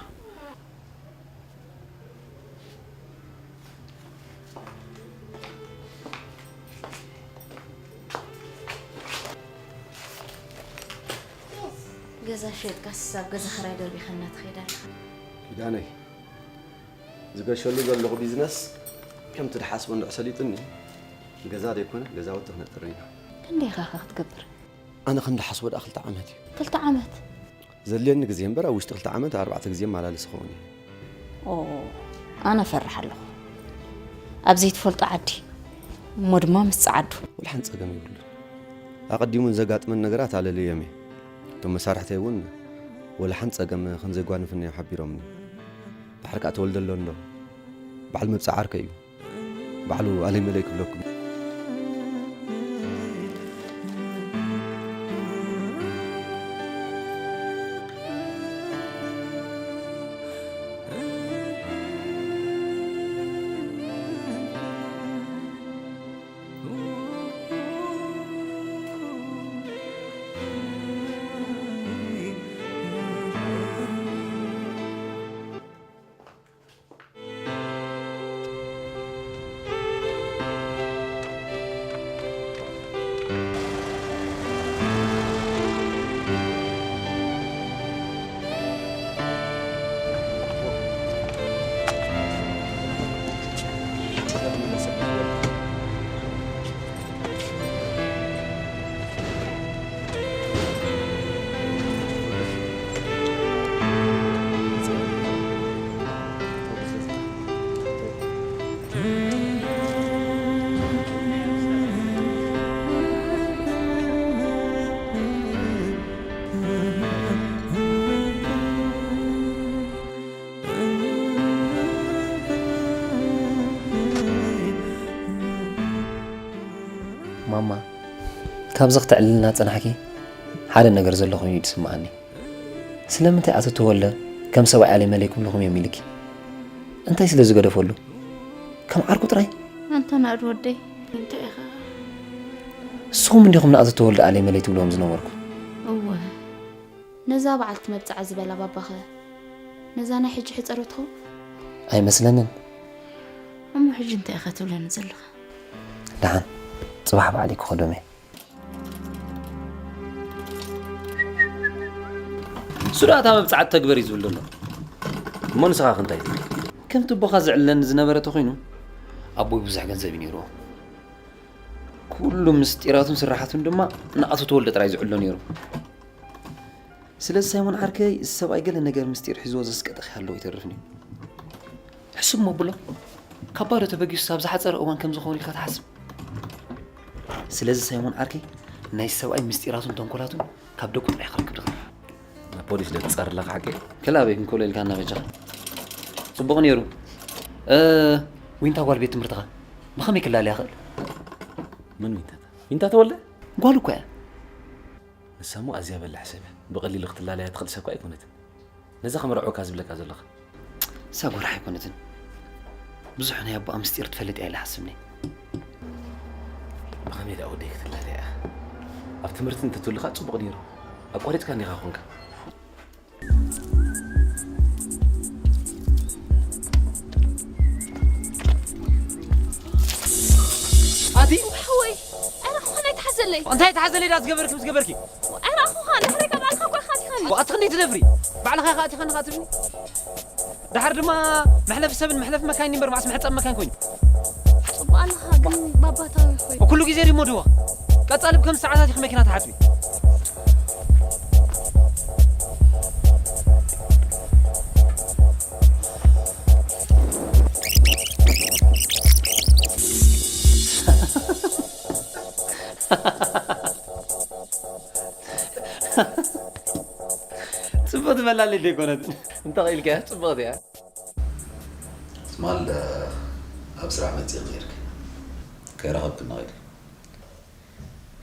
ገዛ ሸይጥካስ ኣብ ገዛ ኽራይ ደርቢኻና ትኸይድ ኣለኻ። ኪዳነይ፣ ዝገሸሉ ዘለኹ ቢዝነስ ከምቲ ድሓስቦ እንድሕ ሰሊጡኒ፣ ገዛ ዘይኮነ ገዛውቲ ክነጥሪ ኢና። ክንደይ ኢኻ ኸ ክትገብር? ኣነ ከም ድሓስቦ ደኣ ክልተ ዓመት እዩ። ክልተ ዓመት? ዘድልየኒ ግዜ እምበር ኣብ ውሽጢ ክልተ ዓመት ኣርባዕተ ግዜ እመላለስ እኸውን እየ። ኦ ኣነ እፈርሕ ኣለኹ ኣብ ዘይትፈልጦ ዓዲ እሞ ድማ ምስ ጸዓዱ። ወላ ሓንቲ ጸገም የብሉን። ኣቐዲሙ ንዘጋጥመኒ ነገራት ኣለልዮም እየ። እቶም መሳርሕተይ እውን ወላ ሓንቲ ጸገም ከም ዘየጓንፈኒ እዮም ሓቢሮምኒ። ድሓር ከኣ ተወልደ ኣሎ እንዶ? በዓል መብጽዓ ዓርከይ እዩ። ባዕሉ ኣለይ መለይ ክብለኩም። ማማ፣ ካብዚ ክተዕልልና ዝጸናሕኪ ሓደ ነገር ዘሎ ኮይኑ እዩ ዝስምዓኒ። ስለምንታይ ኣቶ ተወልደ ከም ሰብኣይ ኣለይ መለይ ክብልኹም እዮም ኢልኪ? እንታይ ስለ ዝገደፈሉ? ከም ዓርኩ ጥራይ? ኣንታ ናእድ ወደይ፣ እንታይ ኢኻ? ንስኹም እንዲኹም ንኣቶ ተወልደ ኣለይ መለይ ትብልዎም ዝነበርኩም። እወ፣ ነዛ በዓልቲ መብጽዓ ዝበላ ባባኸ ነዛ ናይ ሕጂ ሕጸረትኹም? ኣይመስለንን። እሞ ሕጂ እንታይ ኢኻ ትብለኒ ዘለኻ? ደሓን፣ ጽባሕ ባዕለይ ክኸዶም እየ። ንሱ ደኣ እታ መብጽዓ ትተግበር እዩ ዝብል ዘሎ። እሞ ንስኻ ከ እንታይ ትብል? ከምቲ ኣቦኻ ዝዕልለኒ ዝነበረ ተኾይኑ፣ ኣቦይ ብዙሕ ገንዘብ እዩ ነይርዎ። ኩሉ ምስጢራቱን ስራሓቱን ድማ ንኣቶ ተወልደ ጥራይ ዝዕሎ ነይሩ። ስለዚ ሳይሞን ዓርከይ፣ እዚ ሰብኣይ ገለ ነገር ምስጢር ሒዝዎ ዘስቀጠ ክሃለዎ ኣይተርፍን እዩ። ሕሱብ መብሎ፣ ካብ ባዶ ተበጊሱ ኣብ ዝሓጸረ እዋን ከም ዝኸውን ኢልካ ትሓስብ? ስለዚ ሳይሞን ዓርከይ፣ ናይ ሰብኣይ ምስጢራቱን ተንኮላቱን ካብ ደቁ ጥራይ ክረክብ ድኽእል። ናብ ፖሊስ ዶ ትጸሪ ኣለኻ ሓቂ? ክላበይ ክንከሎ ኢልካና በጃኻ። ጽቡቕ ነይሩ። እ፣ ዊንታ ጓል ቤት ትምህርትኻ ብኸመይ ክላለያ ይኽእል? መን ዊንታ? ዊንታ ተወልደ? ጓሉ እኮ እያ። ንሳ እሞ ኣዝያ በላሕ ሰብ እያ። ብቐሊሉ ክትላለያ ትኽእል ሰብ እኮ ኣይኮነትን። ነዛ ከመርዕወካ ዝብለካ ዘለኻ። እሳ ጎራሕ ኣይኮነትን። ብዙሕ ናይ ኣቦኣ ምስጢር ትፈልጥ እያ ኢለ ሓስብኒ። ብኸመይ ደኣ ወደይ ክትላለያ እያ? ኣብ ትምህርቲ እንተትህሉኻ ጽቡቕ ነይሩ። ኣቋሪጽካ እንዲኻ ኮንካ። ኣቲ ሓወይ፣ ኣረ ኹኻ ናይ ተሓዘለይ። እንታይ ተሓዘለይ ዳ ዝገበርኪ ምስ ገበርኪ? ኣረ ኹኻ፣ ድሕሪ ካብ ኣልካ እኳ ኢኻ ትኸኒ። ኣቲ ክንደይ ትደፍሪ? ባዕልኻ ኢኻ ኣቲኻ ንኻ ትብኒ? ደሓር ድማ መሕለፊ ሰብን መሕለፊ መካይን እምበር፣ መዓስ መሕጸቢ መካይን ኮይኑ? ጽቡቕ ኣለኻ፣ ግን ባባታዊ ኮይኑ። ኩሉ ግዜ ዲሞ ድዋ? ቀጻሊ ብከም ሰዓታት ኢኺ መኪና ትሓጽቢ? ጽቡቕ ትመላለይ ደይኮነትን። እንተ ኽኢልካያ ጽቡቕቲ እያ። ትማል ኣብ ስራሕ መጺእኺ ነይርኪ። ከይረኸብክኒ ኸይደ።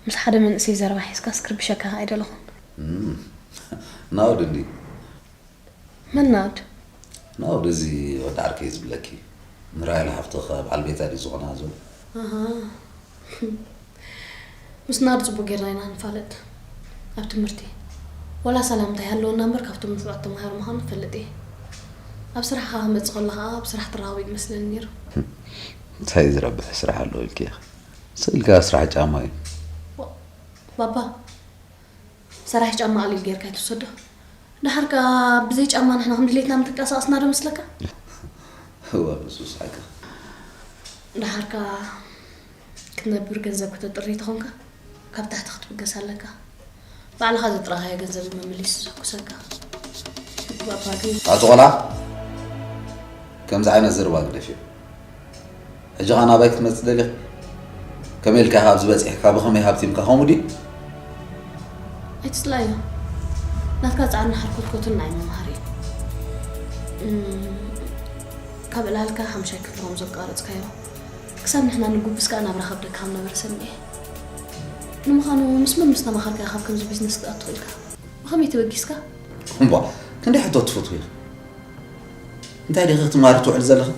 ምስ ሓደ መንእሰይ ዘረባ ሒዝካ ስክርብሸካ ኣይደለኹን። እም፣ ናውድ እንዲ። መን ናውድ? ናውድ እዚ ወዲ ዓርከይ ዝብለኪ። ንራይል ሓፍትኻ በዓል ቤታ ድዩ ዝኾና ዘሎ? ኣሃ። ምስ ናድ ጽቡቅ ጌርና ኢና ንፋለጥ። ኣብ ትምህርቲ ወላ ሰላምታ ይሃለወና እምበር ካብቶም ንፉዓት ተማሃሮ ምዃኑ እፈልጥ እየ። ኣብ ስራሕ ከኣ ክመጽእ ከሎ ከኣ ኣብ ስራሕ ትረኻቦ እዩ ዝመስለኒ ነይሩ። እንታይ ዝረብሕ ስራሕ ኣሎ ኢልኪ ኢኺ? ስእልካ ስራሕ ጫማ እዩ። ዋ፣ ባባ፣ ሰራሕ ጫማ ኣሊል ጌርካ ኣይትውሰዶ። ደሓር ከኣ ብዘይ ጫማ ንሕና ከም ድሌትና ምትንቀሳቐስና ዶ መስለካ? እዋ፣ ንሱስ ሓቅኻ። ደሓር ከኣ ክትነብር ገንዘብ ከተጥሪ ተኾንካ፣ ካብ ታሕቲ ክትብገስ ኣለካ። ባዕልኻ ዘጥረኻዮ ገንዘብ እዩ መመሊሱ ዘኩሰካ። ባባ ግን ኣቶ ቆልዓ፣ ከምዚ ዓይነት ዘረባ ግደፍዮ። ሕጂ ኸኣ ናባይ ክትመጽእ ደሊኻ? ከመይ ኢልካ ኢኻ ኣብዚ በጺሕካ? ብኸመይ ሃብቲምካ? ከምኡ ድዩ? ኣይትጽላዮ። ናትካ ጻዕርን ሓርኮትኮትን ናይ ምምሃር እዩ። እም፣ ካብ ዕላልካ ሓምሻይ ክፍሊ ከም ዘቋረጽካዮ፣ ክሳብ ንሕና ንጉብዝ ከኣ ናብራ ከብደካ ከም ነበረ ሰሚዐ። ንምዃኑ ምስ መን ምስ ተማኸርካ ካብ ከምዚ ቢዝነስ ክትኣቱ ኢልካ? ብኸመይ ተበጊስካ? እምቧ፣ ክንደይ ሕቶ ትፈትዊ ኢኺ? እንታይ ዲኺ ክትማሪ ትውዕሊ ዘለኺ?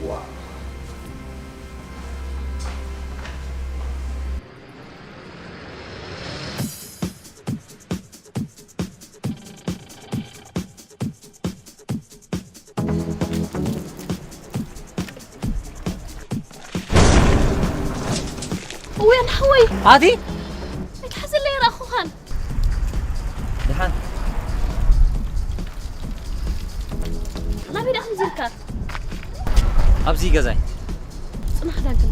ዋ። እውያን ሓወይ ኣቲ ኣይትሓዘለይ ረኣኹኻን ድሓን ናበይ ደኣ ከምዚ ኢልካ ኣብዚ ገዛይ ጽናሕ ዳግም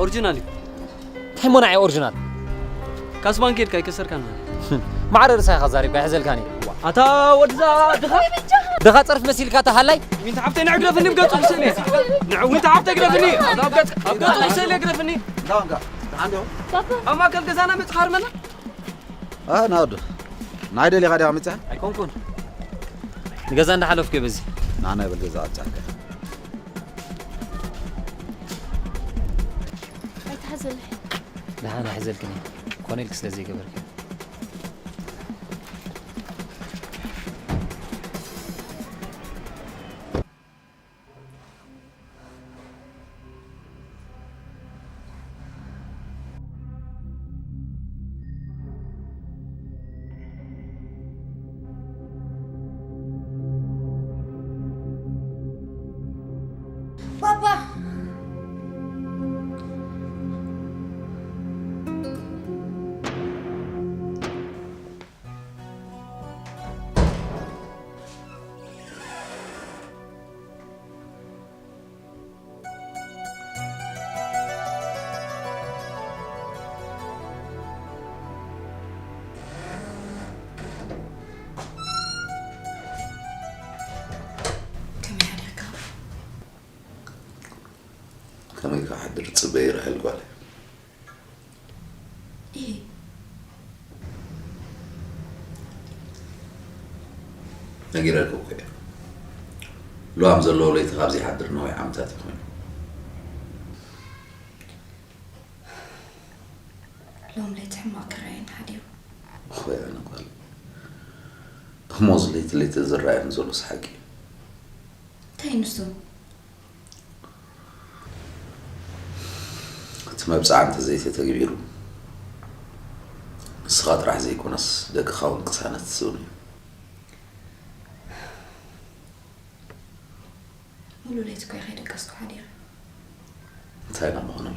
ኦሪጂናል እዩ። እንታይ ሞና እዩ ኦሪጂናል? ካስ ባንክ ሄድካ ኣይከሰርካን ማለት ማዕረ ርእሳ ኢኻ ዛሪብካ ይሕዘልካኒ ኣታ ወድዛ ድኻ ድኻ ጸርፍ መሲልካ ተሃላይ ዊንታ ሓብተይ ንዕግረፍኒ ብገጹ ክስእለ ንዕዊንታ ሓብተይ ግረፍኒ ኣብ ገጽ ኣብ ገጹ ክስእለ ግረፍኒ እንዳዋንጋ ደሓን ዲኹም? ኣብ ማእከል ገዛና መጽኻ ሃርመና ናወዱ ናይ ደሊኻ ዲኻ መጽኣ? ኣይኮንኩን ንገዛ እንዳሓለፍኩ በዚ ናና ይብል ገዛ ኣብጻሕካ ኣይትሓዘለይ ደሓን ኣይሕዘልክን ኮነ ኢልክ ስለ ዘይገበርክ ባባ ከመይ ሓደርካ? ከመይ ክሓድር ጽበይ ራሄል ጓለይ። ነጊረልኪ እኮ እየ። ልዋም ዘለዎ ለይቲ ካብ ዘይሓድር ነዊሕ ዓመታት እዩ ኮይኑ። ሎም ለይቲ ሕማቕ ክረኣየኒ ሓዲሩ። እኹ ኣነ ጓል። እሞ እዚ ለይቲ ለይቲ ዝረኣየኒ ዘሎስ ሓቂ እዩ። እንታይ ንሱ? እቲ መብጽዓ እንተዘይተተግቢሩ ንስኻ ጥራሕ ዘይኮነስ ደቅኻ እውን ቅሳነት ዝስእኑ እዮም። ሙሉእ ለይቲ እኮ እየ ከይደቀስኩ ሓዲረ። እንታይ ኢና ምኾነሉ?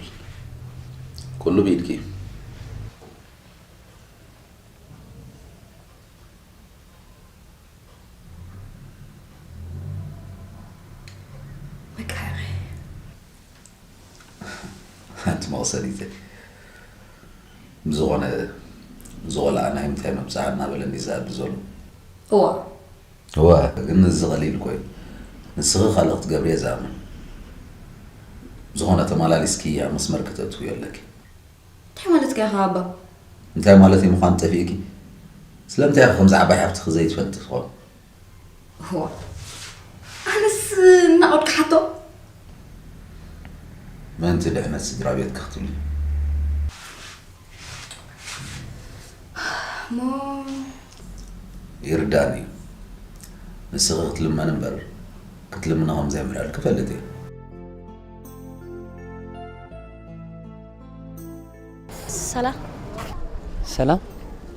ኩሉ ብኢድኪ እዩ። መቃረሪ ሓንቲ መቕሰኒተይ ብዝኾነ ዝቖልዓ ናይ ምንታይ መብፅዓ እናበለኒ ዝኣቢ ዘሎ እዋ እወ ግን እዚ ቐሊል እኮ እዩ ንስኺ ካልእ ክትገብርየ ዝኣምን ዝኾነ ተመላሊስኪ ኣብ መስመር ከተእትውዮ ኣለኪ እንታይ ማለት ከ ኢኻ ኣባ እንታይ ማለት እዩ ምዃኑ ጠፊእኪ ስለምንታይ ኢኺ ከምዚ ዓባይ ሓፍትኺ ዘይትፈልጢ ትኾን እዋ ኣነስ እናቐድኩ ሓቶ ምእንቲ ድሕነት ስድራ ቤትኪ ክትብሊ እሞ ይርዳእኒ እዩ ንስኺ ክትልመኒ እምበር ክትልምኒ ከም ዘይምርኣልኪ እፈልጥ እየ ሰላም ሰላም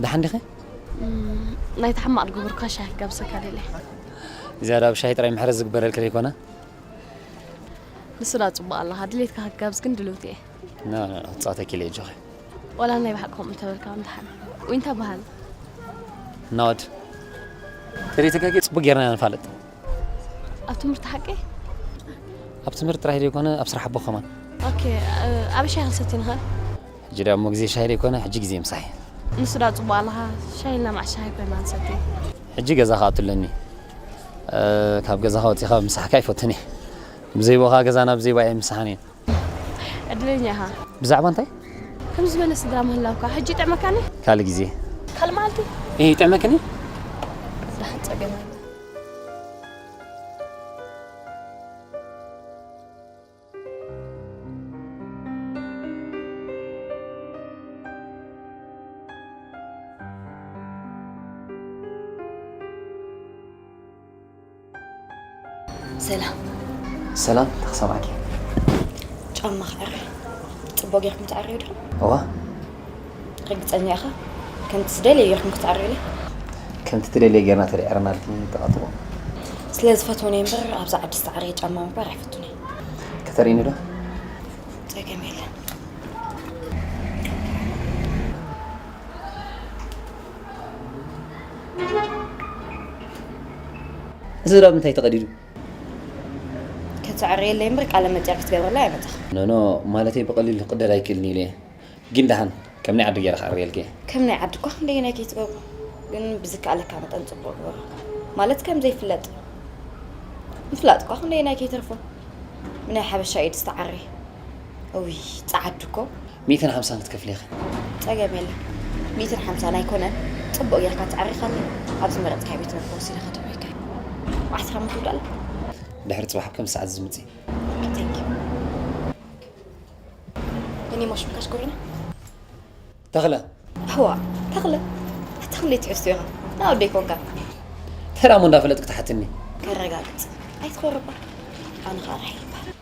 ደሓን ዲኺ ናይቲ ሕማቕ ዝገበርኩኻ ሻሂ ክጋብዘካ ደልየ እዚኣ ዳ ብሻሂ ጥራይ ምሕረት ዝግበረልኪ ዘይኮነ ንሱ ዳ ጽቡቕ ኣለኻ ድሌትካ ክጋብዝ ግን ድልውቲ እየ ክጻወተኪ ኢለ እጆኺ ዋላ ናይ ብሓቂ ከምኡ እንተበልካ እንተሓን ዊንታ በሃል ናወድ ትርኢትካ ጽቡቅ ጌርና ኢና ንፋለጥ ኣብ ትምህርቲ ሓቂ ኣብ ትምህርቲ ጥራሕ ዘይኮነ ኣብ ስራሕ ኣቦ ከማን ኦኬ፣ እ፣ ኣበይ ሻሂ ክንሰቲ ንኽእል? ሕጂ ደኣ እሞ ግዜ ሻሂ ዘይኮነ፣ ሕጂ ግዜ ምሳሕ እዩ። ንሱ ደኣ ጽቡቕ ኣለኻ፣ ሻሂ ኢልና መዓስ ሻሂ ኮይና ንሰቲ። ሕጂ ገዛ ክኣቱ ኣለኒ። እ፣ ካብ ገዛኻ ወጺኻ ምሳሕካ ኣይፈቱን እየ። ብዘይ ቦኻ ገዛና ብዘይ ባእየ ምሳሕን እየ። ዕድለኛ ኢኻ። ብዛዕባ እንታይ? ከምዚ ዝበለ ስድራ ምህላውካ ሕጂ ይጥዕመካኒ? ካልእ ግዜ። ካልእ መዓልቲ? እህ፣ ይጥዕመክኒ? ዳሕ ጸገም ኣሎ። ሰላም። ሰላም፣ ተኽሰማዕኪ። ጫማ ክዕሪ። ጽቡቕ ጌርኩም ትዓርዩ ዶ? እዋ። ርግጸኛ ኢኻ? ከምቲ ዝደልየ ጌርኩም ክትዓርዩለይ? ከምቲ ትደልየ ጌርና ተደዒርናልኪ ተቐጥቦ። ስለ ዝፈትወኒ እምበር፣ ኣብዛ ዓዲ ዝተዓርየ ጫማ ምግባር ኣይፈቱን እየ። ከተርእይኒ ዶ? ጸገም የለን። እዚ ዶ ኣብ ምንታይ ተቐዲዱ? ክትዕርየለይ እምበር ቃለ መጠይቕ ክትገብረለይ ኣይመጻኹ። ኖ፣ ኖ፣ ማለተይ ብቐሊሉ ክቕደድ ኣይክእልን ኢለ እየ። ግን ደሓን፣ ከም ናይ ዓዲ ገይረ ክዕርየልኪ እየ። ከም ናይ ዓዲ እኳ ክንደየናይ ከይትገብሮ፣ ግን ብዝከኣለካ መጠን ጽቡቕ ግበሮ። ማለት ከም ዘይፍለጥ። ምፍላጥ እኳ ክንደየናይ ከይተርፎ። ብናይ ሓበሻ ኢድ ዝተዓርየ። እውይ፣ ጸዓዱ እኮ። ሚእትን ሓምሳን ክትከፍሊ ኢኺ። ጸገም የለን። ሚእትን ሓምሳን ኣይኮነን፣ ጽቡቕ ጌርካ ተዓሪኻኒ። ኣብ ዝመረጽካዮ ቤት መግቢ ወሲደ ከድርበካ። መዓስ ኢኻ ምትውዳእ? ድሕሪ ጽባሕ ኣብ ከም ሰዓት ዝምጽእ። ኦኬ፣ ቴንክ ዩ። እኔ ማሽን ካሽ ጎሪና? ተኽለ። እዋ፣ ተኽለ። ተኽለ ትሕዝቶ ኢኻ። ንወደይ ኮንካ። ተራ እሞ እንዳፈለጥክ ትሓትኒ። ከረጋግጽ። ኣይትኾርባ። ኣነ ኸኣ ራሄል ይበሃል።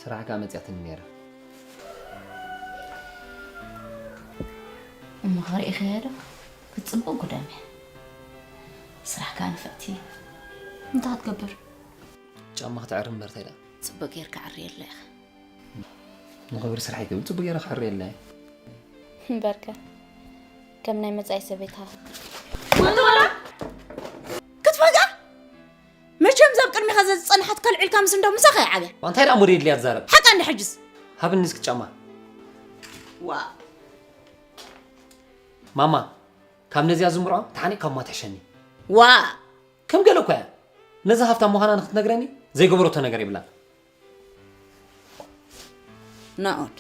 ስራሕ ከኣ መጺኣትኒ ነይራ። እሞ ኸርእይኽያ ዶ? ክትጽብቕ ጉዳም እያ። ስራሕ ከኣ ንፍዕቲ እያ። እንታይ ክትገብር? ጫማ ክትዕሪ እምበር እንታይ ደኣ? ጽቡቕ ጌርካ ዓርየላ ኢኻ። ንኽብሪ ስራሕ ይትብል ጽቡቕ ጌረ ክዕርየላ እየ። እምበርከ፣ ከም ናይ መጻኢ ሰበይትኻ። ክትፈግኣ? መቸም እዛ ኣብ ቅድሚኻ ዘዝጸንሓት ከልዕልካ ምስ እንዶ ምሳኻ ይዓብያ። እንታይ ደኣ ሞዴል ድያ ትዛረብ? ሓቃ እንዲ ሕጅስ? ሃብኒ እስኪ ጫማ። ዋ። ማማ፣ ካብ ነዚኣ ዝምርዖ ተሓኒቕ ካብ ማ ትሕሸኒ። ዋ። ከም ገለ እኳ እያ። ነዛ ሃብታም ምዃና ንክትነግረኒ ዘይገበረቶ ነገር የብላን። ናኦድ፣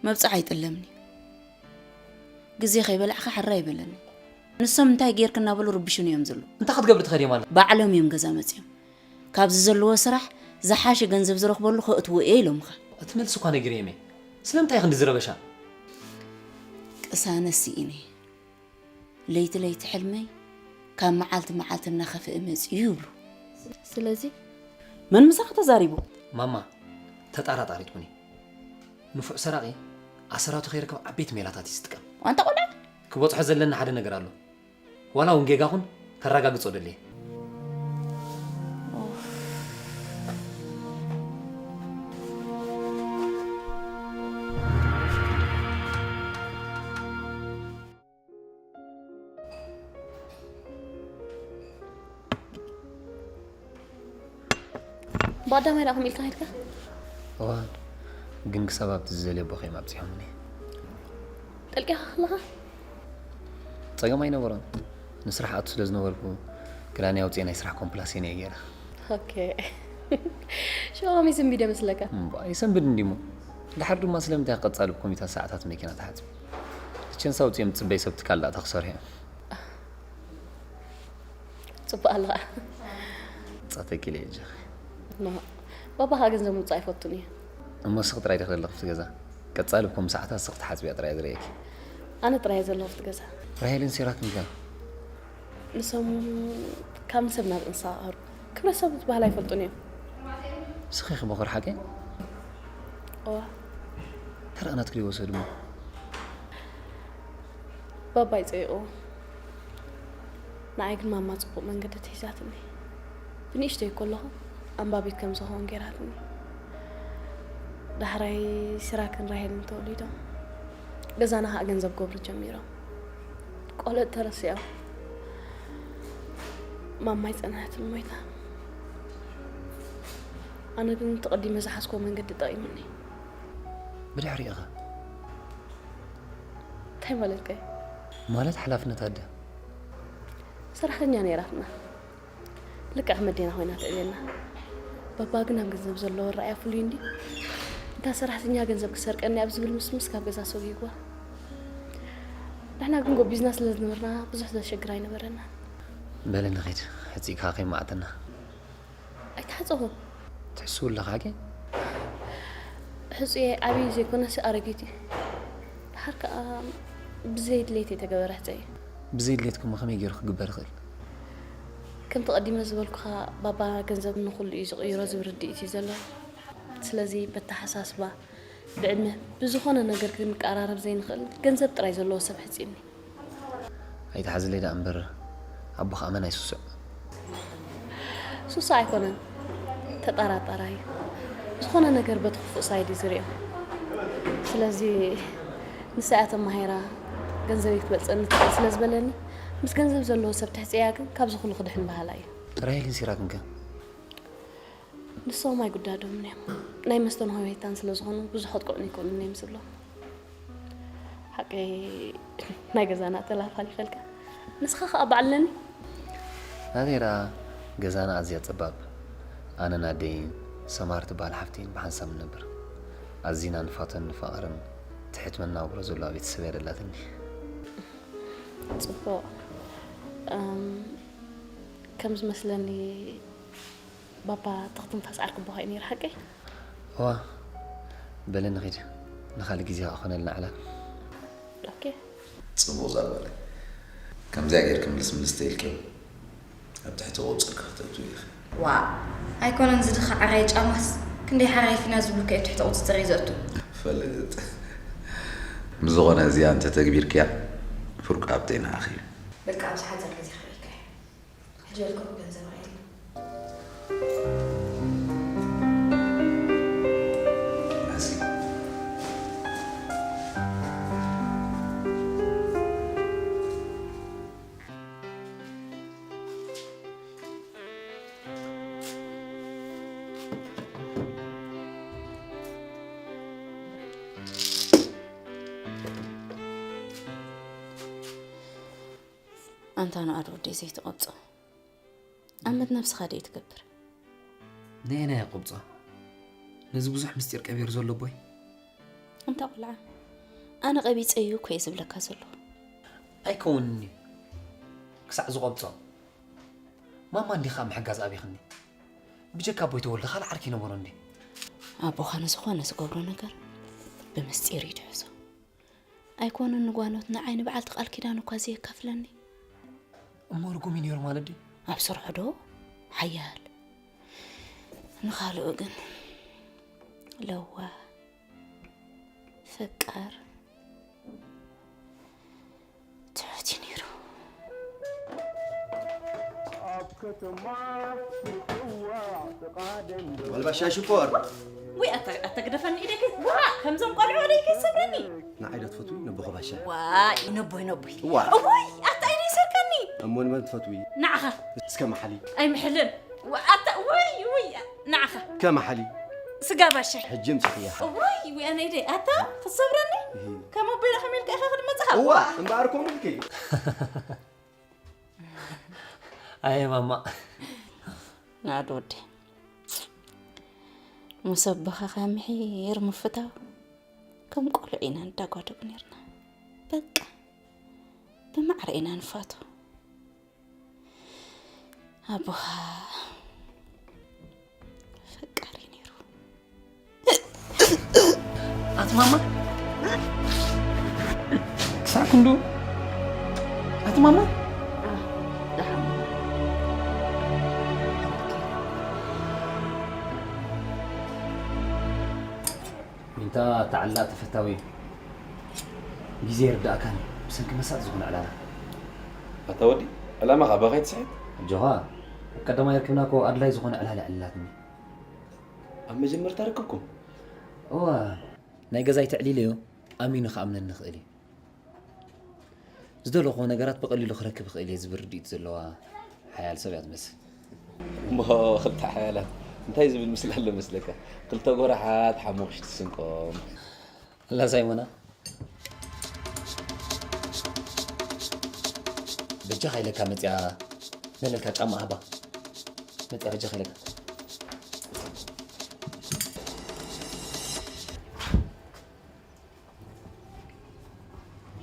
መብጽዓ ኣይጥለምኒ። ግዜ ከይበላዕካ ሕራይ ኣይበለኒ። ንሶም እንታይ ጌርክ እናበሉ ርብሹኒ እዮም ዘለዉ። እንታይ ክትገብሪ ትኸዲ ማለት? ባዕሎም እዮም ገዛ መጺኦም። ካብዚ ዘለዎ ስራሕ ዝሓሸ ገንዘብ ዝረኽበሉ ከእትዎ እየ ኢሎምኻ። እቲ መልሲ እኳ ነጊረዮም እየ። ስለምንታይ ክንዲ ዝረበሻ? ቅሳነት ስኢነ። ለይቲ ለይቲ ሕልመይ ካብ መዓልቲ መዓልቲ እናኸፍአ መጺኡ ይብሉ። ስለዚ መን ምሳኺ ተዛሪቡ? ማማ፣ ተጣራጣሪት ኩኒ። ንፉዕ ሰራቒ ኣሰራቱ ከይረክብ ዓበይቲ ሜላታት እዩ ዝጥቀም። ኣንታ ቆልዓ! ክበጽሖ ዘለና ሓደ ነገር ኣሎ። ዋላ እውን ጌጋ ኹን ከረጋግጾ ደልየ። ብቐዳማይ ደኣ ከምኡ ኢልካ ከይድካ? እዋ፣ ግን ክሳብ ኣብቲ ዝደልዮ ቦ ከይም ኣብጺሖምኒ። ጠልቂኻ ከለኻ? ጸገም ኣይነበሮን። ንስራሕ ኣቱ ስለ ዝነበርኩ፣ ክዳነይ ኣውጽኤ ናይ ስራሕ ኮምፕላሴን እየ ገይረ። ኦኬ። ሽዑ ከመይ ሰንቢደ መስለካ? እምባ፣ ይሰንብድ እንዲሞ። ድሓር ድማ ስለምንታይ ቀጻሊ ብኮሚታ ሰዓታት መኪና ተሓጽቢ? ቸንስ ኣውጽኤ ምጽበይ ሰብ ትካል ደኣ ተክሰርሑ እዮም። ጽቡቕ ኣለኻ። ጻተኪ ኢለ እየ ኣጆኺ። ኖ፣ ባባኻ ገንዘብ ምውጻእ ኣይፈቱን እየ። እሞ ስኺ ጥራይ ዲኺ ዘለኺ ኣብቲ ገዛ? ቀጻሊ ብከምኡ ሰዓታት ስኺ ትሓጽብያ ጥራይ እየ ዝርእየኪ። ኣነ ጥራይ እየ ዘለኹ ኣብቲ ገዛ። ራሄልን ሲራክን ከ? ንሶም ካብ ንሰብ ናብ እንስሳ ክቐሩ። ክብረ ሰብ ዝበሃል ኣይፈልጡን እዮም። ስኺ ኢኺ በኹር ሓቀይ? እዋ። ተረኣ ናትኪ ዶ ይወሰድ እሞ? ባባ ይጸይቑ። ንዓይ ግን ማማ ጽቡቕ መንገዲ ኣትሒዛትኒ። ብንእሽተይ ከለኹ ኣንባቢት ከም ዝኸውን ገይራትኒ። ዳሕራይ ሲራክን ራሄልን ተወሊዶም። ገዛና ኸኣ ገንዘብ ክገብሩ ጀሚሮም። ቆልዑ ተረሲዖም። ማማይ ጸንሐትን ሞይታ። ኣነ ግን ተቐዲመ ዝሓዝኮ መንገዲ ጠቒሙኒ። ብድሕሪኡ ኸ? እንታይ ማለትካ እዩ? ማለት ሓላፍነት ኣደ። ሰራሕተኛ ነይራትና። ልክዕ ከም ኣዴና ኮይና ትዕብየና። ባባ ግን ኣብ ገንዘብ ዘለዎ ራእያ ፍሉይ እንዲ። እንታ ሰራሕተኛ ገንዘብ ክሰርቀኒ ኣብ ዝብል ምስምስ ካብ ገዛ ሰጒግዋ። ንሕና ግን ጎ ቢዝነስ ስለ ዝነበርና ብዙሕ ዘሸግር ኣይነበረና። በለ ንኺድ ሕፂእካ ከይማዕተና። ኣይተሓፀኹን። ትሕስው ኣለኻ ሓቂ? ሕፁየ ዓብዪ ዘይኮነስ ኣረጊት እዩ። ድሓር ከዓ ብዘይ ድሌት የተገበረ ሕፀ እዩ። ብዘይ ድሌትኩም ከመይ ገይሩ ክግበር ይኽእል? ከምቲ ቀዲመ ዝበልኩኻ ባባ ገንዘብ ንኹሉ እዩ ዝቕይሮ ዝብል ርድኢት እዩ ዘለዎ። ስለዚ በተሓሳስባ ብዕድመ ብዝኾነ ነገር ክንቀራረብ ዘይንኽእል ገንዘብ ጥራይ ዘለዎ ሰብ ሕፂኒ። ኣይትሓዝለይ ደኣ እምበር ኣቦኻ ኣመን ኣይስሱዕ። ሱሳ ኣይኮነን፣ ተጠራጣራይ እዩ። ዝኾነ ነገር በቲ ክፉእ ሳይድ እዩ ዝሪኦ። ስለዚ ንሳ እያ ተማሂራ ገንዘብ ክትበልፀኒ ትኽእል ስለ ዝበለኒ ምስ ገንዘብ ዘለዎ ሰብ ትሕፅያ ግን ካብዚ ኩሉ ክድሕን በሃላ እዩ። ራሄልን ሲራክን ከ? ንሶም ኣይጉዳዶምን እዮም። ናይ መስተንሆ ቤታን ስለ ዝኾኑ ብዙሕ ከጥቅዑኒ ኣይክእሉን እዮም ዝብሎም። ሓቀይ ናይ ገዛና ተላፋሊፈልካ ንስኻ ኸኣ በዓል ለኒ። ናተይ ደኣ ገዛና ኣዝያ ጸባብ፣ ኣነን ኣደይን ሰማር ትበሃል ሓፍተይን ብሓንሳብ ንነብር። ኣዚና ንፋቶን ንፋቐርን ትሕት መናብሮ ዘለዋ ቤተሰብ እያ ደላትኒ። ጽቡቕ። እም፣ ከም ዝመስለኒ ባባ ትኽትንፋስ ዓርኪ ኣቦኻ እዩ ነይሩ ሓቀይ? እዋ በለ ንኺድ ንኻልእ ግዜ ክኾነልና ዕላል። ኦኬ። ጽቡቕ ዛጓለይ። ከምዚኣ ጌርኪ ምልስ ምልስ ተይልኪ ኣብ ትሕቲ ቁጽርኪ ክተእትዊ ኢኺ። ዋእ ኣይኮነን ዝድኻ ዓራይ ጫማስ ክንደይ ሓራይ ፊና ዝብሉካ እዩ ትሕቲ ቁጽጽር እዩ ዘእቱ። ፈለጥ። ብዝኾነ እዚኣ እንተተግቢርክያ ፍርቂ ሃብተይ ንዓኺ እዩ። በቃ ኣብዚ ሓጺር ግዜ ክርእየካ እየ። ሕጂ በልኩ ገንዘብ ኣየለን። መሲ። ኣንታ ንኣድ ወደይ ዘይትቐብጾ ኣመት ነብስኻ ደይ ትገብር። ንየናይ ኣቆብጾ? ነዚ ብዙሕ ምስጢር ቀቢሩ ዘሎ ኣቦይ? ኣንታ ቆልዓ ኣነ ቀቢጸ እዩ እኮ እየ ዝብለካ ዘለኹ። ኣይከውንን እዩ ክሳዕ ዝቆብጾ። ማማ እንዲኻ ምሕጋዝ ኣቢኽኒ። ብጀካ ኣቦይ ተወልደ ካልእ ዓርኪ ይነበሮ እንዲ? ኣቦኻ ንዝኾነ ዝገብሮ ነገር ብምስጢር እዩ ድሕዞ። ኣይኮነን ንጓኖት ንዓይ ንበዓልቲ ቃል ኪዳን እኳ ዘየካፍለኒ። እሞ ርጉም እዩ ነይሩ ማለት ድዩ? ኣብ ስርሑ ዶ ሓያል፣ ንኻልኡ ግን ለዋ፣ ፈቃር፣ ትሑት እዩ ነይሩ። ወልባሻ ሽኮር ወይ ኣታ ኣታ ግደፈኒ ኢደይ ከይ ዋ ከምዞም ቆልዑ ኢደይ ከይሰብረኒ ንዓይ ዶ ትፈትዊ ነቦ ኸባሻ ዋይ ነቦይ ነቦይ ዋ ወይ ኣታ ኢደይ ሰርቀኒ እሞ ንመን ትፈትዊ ንዓኻ እስከ መሓሊ ኣይምሕልን ዋ ኣታ ወይ ወይ ንዓኻ ከመሓሊ ስጋ ባሻይ ሕጂ ምጽኽያ ወይ ወይ ኣነ ኢደይ ኣታ ክትሰብረኒ ከም ኣቦይ ዳ ከመይ ኢልካ ኢኻ ክትመጽኻ እዋ እምበኣር ከምኡ ኢልኪ ኣየ ማማ ናድ ወዲ ምስ ኣቦኻኻ ምሒር ምፍታው ከም ቆልዑ ኢና ንዳጓደጉ ነርና። በቃ ብማዕረ ኢና ንፋቶ። ኣቦኻ ፈቃሪ ነይሩ። ኣቲ ማማ ክሳዕ ክንዱ ኣቲ ማማ ሚንታ ተዓላ ተፈታዊ ግዜ ይርዳእካን ብሰንኪ መሳጥ ዝኾነ ዕላላ ኣታ ወዲ ዕላማ ካብ ባኻ ይትስሕት ኣጆኻ ኣብ ቀዳማይ ርክብና እኮ ኣድላይ ዝኾነ ዕላላ ዕልላትኒ ኣብ መጀመርታ ርክብኩም እዋ ናይ ገዛይ ትዕሊለዮ ኣሚኑ ክኣምነኒ ይኽእል እዩ ዝደለኹዎ ነገራት ብቐሊሉ ክረክብ እኽእል እየ ዝብል ርድኢት ዘለዋ ሓያል ሰብ እያ ትመስል። እሞ ክልተ ሓያላት እንታይ ዝብል ምስላ ኣሎ መስለካ? ክልተ ጎራሓት ሓሙኽሽቲ ስንቆም። ኣላ ሳይሞና፣ በጃኻ ኢለካ መፅያ፣ ነለካ ጫማ ሃባ። መፅያ በጃኻ ኢለካ።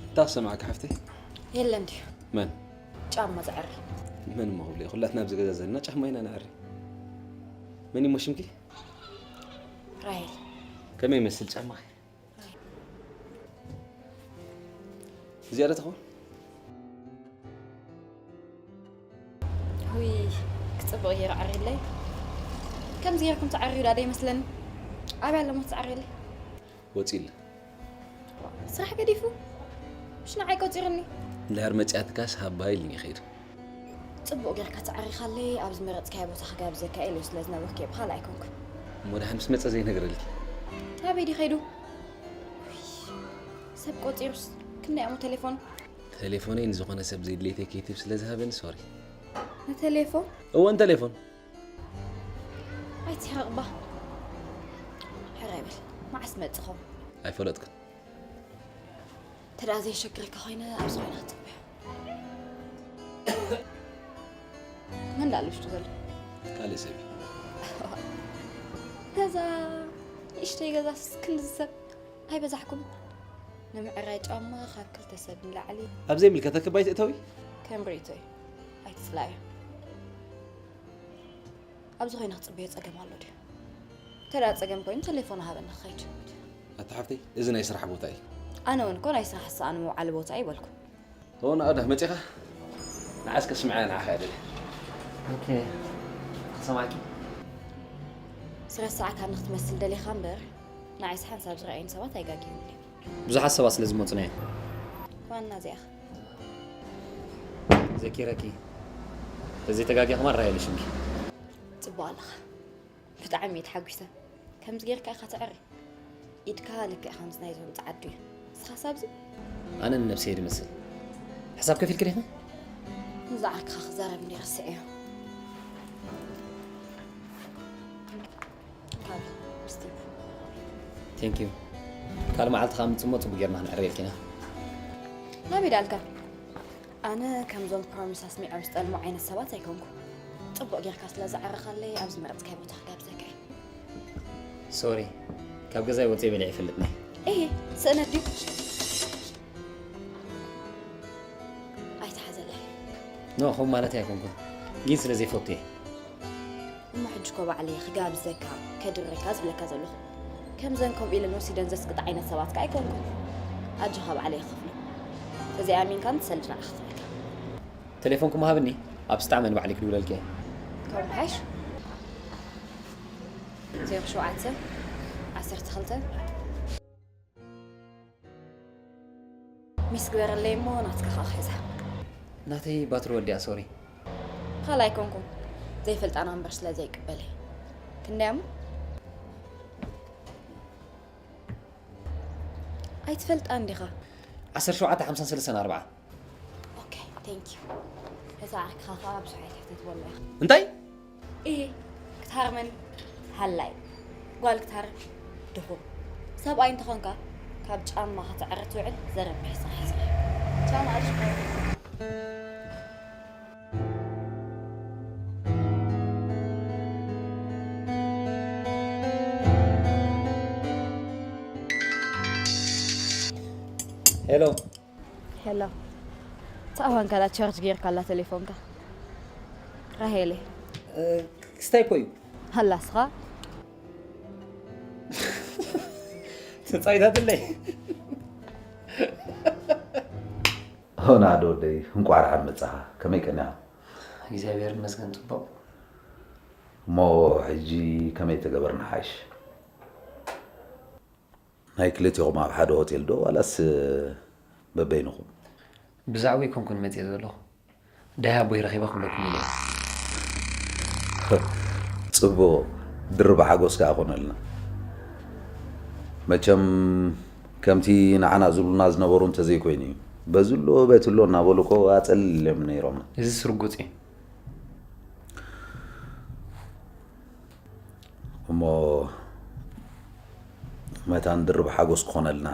እንታይ ክሰማዕካ ሓፍተይ? የለን ድዩ? መን? ጫማ ዝዕሪ። መን እሞ ክብለ? ኩላትና ኣብዚ ገዛ ዘለና ጫማ ኢና ንዕሪ። መን እሞ ሽምኪ? ራሄል። ከመይ ይመስል ጫማ? እዚኣ ዶ ትኸውን? ውይ፣ ክፅብቕ ገይሩ ዓሪለይ። ከምዚ ጌርኩም ትዓርዩ ዳ ይመስለኒ። ኣበይ ኣለሞ ትዓርየለይ? ወፂለ። ስራሕ ገዲፉ ምሽ ንዓይ ቆፂርኒ። እንድሕር መፅያትካስ ሃባ ኢልኒ ይኸይድ። ፅቡቕ ጌርካ ትዓሪኻለይ። ኣብ ዝመረፅካዮ ቦታ ክጋብዘካ ኢሉ ስለ ዝነበርኩ እየ ብኻልእ ኣይኮንኩን። እሞ ደሓን ምስ መፀ ዘይነግረልኪ? ናበይ ድዩ ከይዱ? ውይ፣ ሰብ ቆፂሩስ ክንደይ እሞ ቴሌፎን? ቴሌፎነይ ንዝኾነ ሰብ ዘይድሌተይ ከይትብ ስለ ዝሃበኒ ሶሪ። ንቴሌፎን? እወ ንቴሌፎን። ኣይትሕረቕባ። ሕራይ በል። መዓስ መፅኹም? ኣይፈለጥኩን። ተዳ ዘይሸግረካ ኮይነ ኣብዚ ኮይነ ክፅበዮ። መን ዳኣ ውሽጡ ዘሎ? ካልእ ሰብ እዩ። ገዛ ንእሽተይ ገዛ ስክል ሰብ ኣይበዛሕኩም። ንምዕራይ ጫማ ካብ ክልተ ሰብ ንላዕሊ ኣብ ዘይምልከተኪ ባይ ትእተዊ? ከም ርእይቶ እዩ። ኣይትፅላዮ። ኣብዚ ኮይነ ክፅበዮ ፀገም ኣሎ ድዩ? ተዳ ፀገም ኮይኑ ቴሌፎን ሃበኒ ክኸይድ። ኣታ ሓፍተይ፣ እዚ ናይ ስራሕ ቦታ እዩ። ኣነ እውን እኮ ናይ ስራሕ ሰኣን መውዓሊ ቦታ ይበልኩ። እወ ንኣዳ መፂኻ ንዓስ ከስምዐ ንዓኻ እየ ደልየ። ኦኬ፣ ክሰማዕኪ። ዝረሳዕካኒ ክትመስል ደሊኻ እምበር ንዓይስ ሓንሳብ ዝረኣዩኒ ሰባት ኣይጋግዩኒ። ብዙሓት ሰባት ስለ ዝመፁና እዮም። ዋና እዚኣኻ። ዘኪረኪ፣ ተዘይተጋግየ ከማን ራሄል ሽምኪ። ፅቡቕ ኣለኻ። ብጣዕሚ እየ ተሓጒሰ። ከምዚ ጌርካ ኢኻ ትዕሪ። ኢድካ ልክዕ ከምዚ ናይዞም ፃዓዱ እዩ። ንስኻስ ኣብዚ? ኣነ ንነብሰይ ድመስል። ሕሳብ ከፊልኪ ዲኺ? ንዛ ዓርክኻ ክዛረብ እንዲ ረስዐዮ። ካብ ስቲቭ። ቴንክ ዩ። ካልእ መዓልቲ ከዓ ምፅሞ ፅቡቅ ጌርና ክንዕርየልኪ ኢና። ናበይ ዳልካ? ኣነ ከምዞም ፕሮሚስ ኣስሚዖም ዝጠልሙ ዓይነት ሰባት ኣይኮንኩ። ፅቡቅ ጌርካ ስለ ዝዓረኻለይ ኣብ ዝመረፅካይ ቦታ ክጋብዘካ እየ። ሶሪ፣ ካብ ገዛይ ወፅየ በሊዐ ይፈልጥኒ። እሂ፣ ስእነት ድዩ? ኣይትሓዘለይ። ኖ፣ ከምኡ ማለት ኣይኮንኩን፣ ግን ስለ ዘይፈቱ እየ። እሞ ሕጂ እኮ ባዕለይ ክጋብዘካ ከድረካ ዝብለካ ዘለኹ። ከምዘን ከምኡ ኢለን ወሲደን ዘስቅጣ ዓይነት ሰባት ከ ኣይኮንኩን። ኣጆኻ ባዕለይ ክኸፍሎ። ተዘይኣሚንካን ትሰልድ ንዓኻ ክኽፍለካ። ቴሌፎንኩም ሃብኒ፣ ኣብ ስጣዕ መን ባዕለይ ክድውለልኪ እየ። ከምኡ ምሓሽ። ዜሮ ሸውዓተ ዓሰርተ ክልተ ሚስ ግበረለይ እሞ ናትካ ከዓ ክሕዛ። ናተይ ባትሪ ወዲኣ፣ ሶሪ። ካልእ ኣይኮንኩን፣ ዘይፈልጣ ናምበር ስለ ዘይቅበል እየ። ክንደይ እሞ? ኣይትፈልጣን ዲኻ? ዓሰርተ ሸውዓተ ሓምሳን ሰለስተን ኣርባዓ። ኦኬ፣ ቴንክ ዩ። ነዛ ዓርክኻ ከዓ ብዙሕ ኣይትሕተት በሎ ኢኻ። እንታይ? እሂ፣ ክትሃርመኒ ሃላይ። ጓል ክትሃርም ድኹም። ሰብኣይ እንተኾንካ ካብ ጫማ ክትዕሪ ትውዕል ዘረብሕ ስራሕ እዩ። ቻው ንኣሽቱ። ሄሎ። ሄሎ። ታዋን ካላ ቻርጅ ጌርካ ኣላ ቴሌፎንካ። ራሄለይ። ክስታይ እኮ እዩ። ሃላስኻ? ተጻይታትለይ። ሆና ዶ ወደይ እንቋዕ ደሓን መጻኻ። ከመይ ቀኒኻ? እግዚኣብሔር ይመስገን ጽቡቕ። እሞ ሕጂ ከመይ ተገበር ንሓይሽ? ናይ ክልቲኹም ኣብ ሓደ ሆቴል ዶ ዋላስ በበይንኹም? ብዛዕባ ኣይኮንኩን መጽየ ዘለኹ። ዳይ ኣቦይ ረኺበ ክብለኩም ኢለ። ጽቡቕ ድርብ ሓጎስ ከኣ ኮነልና። መቸም ከምቲ ንዓና ዝብሉና ዝነበሩ እንተዘይኮይኑ እዩ። በዝሎ በትሎ እናበሉ እኮ ኣጸልልዮም ነይሮምና። እዚ ስርጉጽ እዩ። እሞ መታን ድርብ ሓጎስ ክኾነልና፣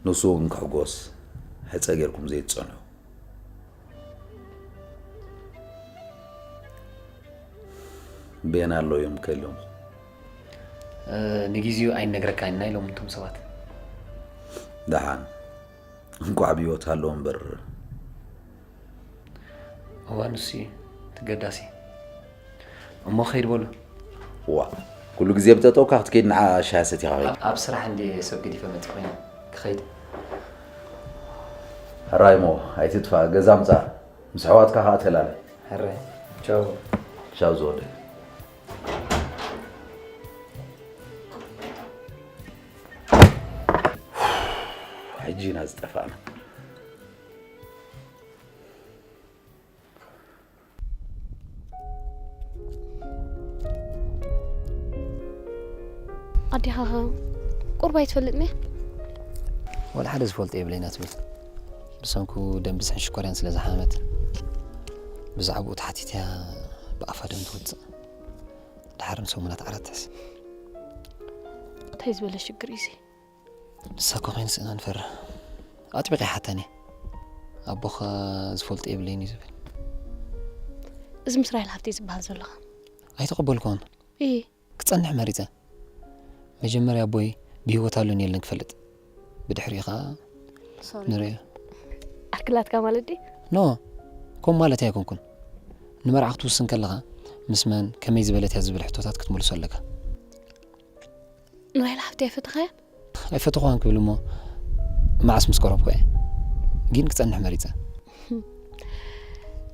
ንሱ እውን ክሕጎስ ሕጸ ጌርኩም ዘይትጸንሑ። ቤና ኣሎ እዮም ከልዮም። እ፣ ንግዜኡ ኣይንነግረካን ኢና ኢሎም እቶም ሰባት። ደሓን፣ እንቋዕ ብህይወት ሃለወ እምበር። እዋ፣ ንሱ እዩ ተገዳሲ። እሞ ኸይድ በሉ። ዋ፣ ኩሉ ግዜ ብጠጠውካ ክትከይድ ንዓ ሻሂ ሰቲኻ ኸይድ። ኣብ፣ ኣብ ስራሕ እንድየ ሰብ ገዲፈ መጺእ ኮይነ ክኸይድ። ሕራይ እሞ ኣይትጥፋእ፣ ገዛ ምጻእ። ምስ ኣሕዋትካ ኸኣ ተላለ። ሕራይ። ቻው። ቻው ዝወደይ። ሕጂ ኢና ዝጠፋእና። ኣዴኻ ቁሩብ ኣይትፈልጥን እያ? ዋላ ሓደ ዝፈልጦ የብለይን ትብል። ብሰንኩ ደም ብዝሕን ሽኮርያን ስለ ዝሓመመት ብዛዕባኡ ተሓቲተያ ብኣፋ ደም ትወፅእ። ድሓር ንሰሙናት ዓራት ትሕዝ። እንታይ ዝበለ ሽግር እዩ እዚ? ንሳ እኮ ከይንስእና ንፈርሕ። ኣጥቢቐ ይሓታኒ። ኣቦኻ ዝፈልጦ የብለይን እዩ ዝብል። እዚ ምስ ራሄል ሃብተይ ዝበሃል ዘለኻ? ኣይተቐበልኩዎን። እይ። ክጸንሕ መሪጸ። መጀመርያ ኣቦይ ብህይወት ኣሎን የለን ክፈልጥ። ብድሕሪኡ ኸኣ ንርእዮ። ዓርክላትካ ማለት ድዩ? ኖ፣ ከምኡ ማለት ኣይኮንኩን። ንመርዓ ክትውስን ከለኻ ምስ መን፣ ከመይ ዝበለት እያ ዝብል ሕቶታት ክትምልሶ ኣለካ። ንራሄል ሓፍተይ ኣይፈተኻያን? ኣይፈተኹዋን ክብል እሞ መዓስ ምስ ቀረብኩ እየ። ግን ክጸንሕ መሪጸ።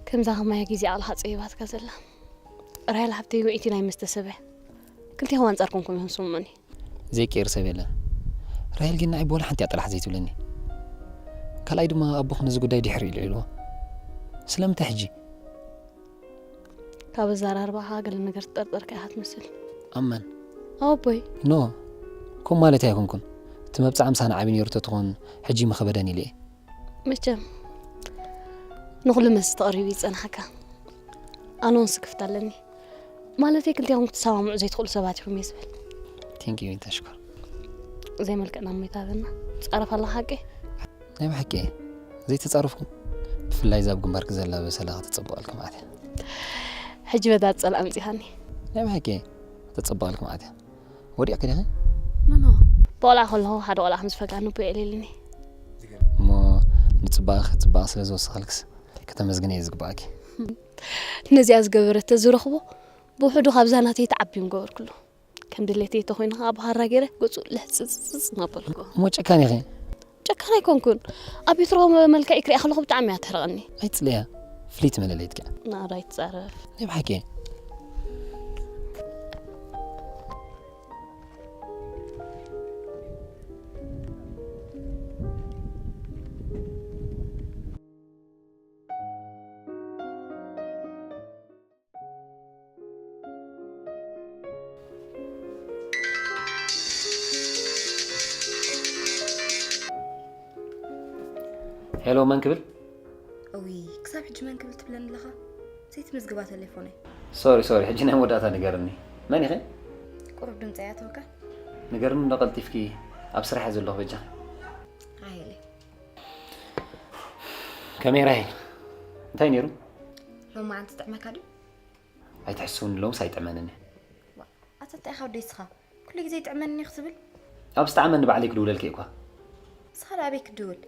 ከምዛ ከማያ ግዜ ዓቕልኻ ጸቢባትካ ዘላ። ራሄል ሓፍተይ ውዕይቲ ናይ መስተ ሰብ እያ። ክልቴኹም ኣንጻር ኮንኩም ኢኹም ስምዑኒ። ዘይቅየር ሰብ የለን። ራሄል ግን ንዓይ ብወላ ሓንቲ እያ ጥራሕ ዘይትብለኒ። ካልኣይ ድማ ኣቦኽ ነዚ ጉዳይ ድሕሪ ኢሉ ኢልዎ። ስለምንታይ ሕጂ? ካብ ኣዘራርባኻ ገለ ነገር ትጠርጠርካ ኢኻ ትመስል። ኣመን። ኣቦይ። ኖ፣ ከምኡ ማለት ኣይኮንኩን። እቲ መብጽዓ ምሳና ዓቢ ነይሩ ተትኾን ሕጂ ምኸበደን ኢለ እየ። መቸም ንኹሉ መስተ ተቕሪቡ ይጸንሓካ። ኣነ እውን ስክፍታ ኣለኒ። ማለተይ ክልቴኹም ክትሰማምዑ ዘይትኽእሉ ሰባት ኢኹም እየ ዝብል። ቴንክ ዩ ተሽኮር። ዘይመልክዕና እሞ ይትሃበና። ትጻረፍ ኣለኻ ሓቂ? ናይ ብሓቂ እየ ዘይተጻረፍኩ። ብፍላይ እዛ ኣብ ግንባርኪ ዘላ በሰላ ከተጸብቐልኪ መዓት እያ። ሕጂ በታ ጸላ ኣምጺኻኒ። ናይ ብሓቂ እየ ከተጸብቐልኪ መዓት እያ። ወዲቕኪ ዲኺ? ኖ ኖ። ብቆልዓ ከለኹ ሓደ ቆልዓ ከም ዝፈጋ ንቦ የዕሊልኒ። እሞ ንጽባቐኺ ጽባቐ ስለ ዝወሰኸልክስ ከተመስግኒ እየ ዝግባኣኪ። ነዚኣ ዝገበረት ተዝረኽቦ ብውሕዱ ካብዛ ናተይ ትዓቢ ምገበርኩሉ። ከም ድሌተይ ተኾይኑ ከዓ ብሃራ ገይረ ገጹ ልሕጽጽጽ እናበልኩ። እሞ ጨካን ኢኺ። ጨካን ኣይኮንኩን። ኣብ ቤት ሮሆ መልክዕ ክሪኣ ከለኹ ብጣዕሚ እያ ተሕርቐኒ። ኣይትጽልእያ። ፍልይቲ መለለይትኪ እያ። ናዳ ኣይትጻረፍ። ናይ ብሓቂ እየ። ሄሎ፣ መን ክብል? እውይ፣ ክሳብ ሕጂ መን ክብል ትብለኒ ኣለኻ? ዘይትምዝግባ ተሌፎነይ። ሶሪ፣ ሶሪ፣ ሕጂ ናይ መወዳእታ ንገርኒ። መን ኢኺ? ቁሩብ ድምፂ ኣይኣተወካን? ንገርኒ እንዶ ቀልጢፍኪ፣ ኣብ ስራሕ እየ ዘለኹ በጃ። ራሄለይ። ከመይ ራሄል? እንታይ ነይሩ? ሎማዓንቲ ጥዕመካ ድዩ? ኣይትሕስውኒ፣ ሎምስ ኣይጥዕመንን እዩ። ኣታ እንታይ ኢኻ ወደይ ንስኻ? ኩሉ ግዜ ይጥዕመኒ ክትብል? ኣብ ዝጠዓመኒ ባዕለይ ክድውለልኪ እየ እኳ። ንስኻ ደኣ ኣበይ ክትድውል?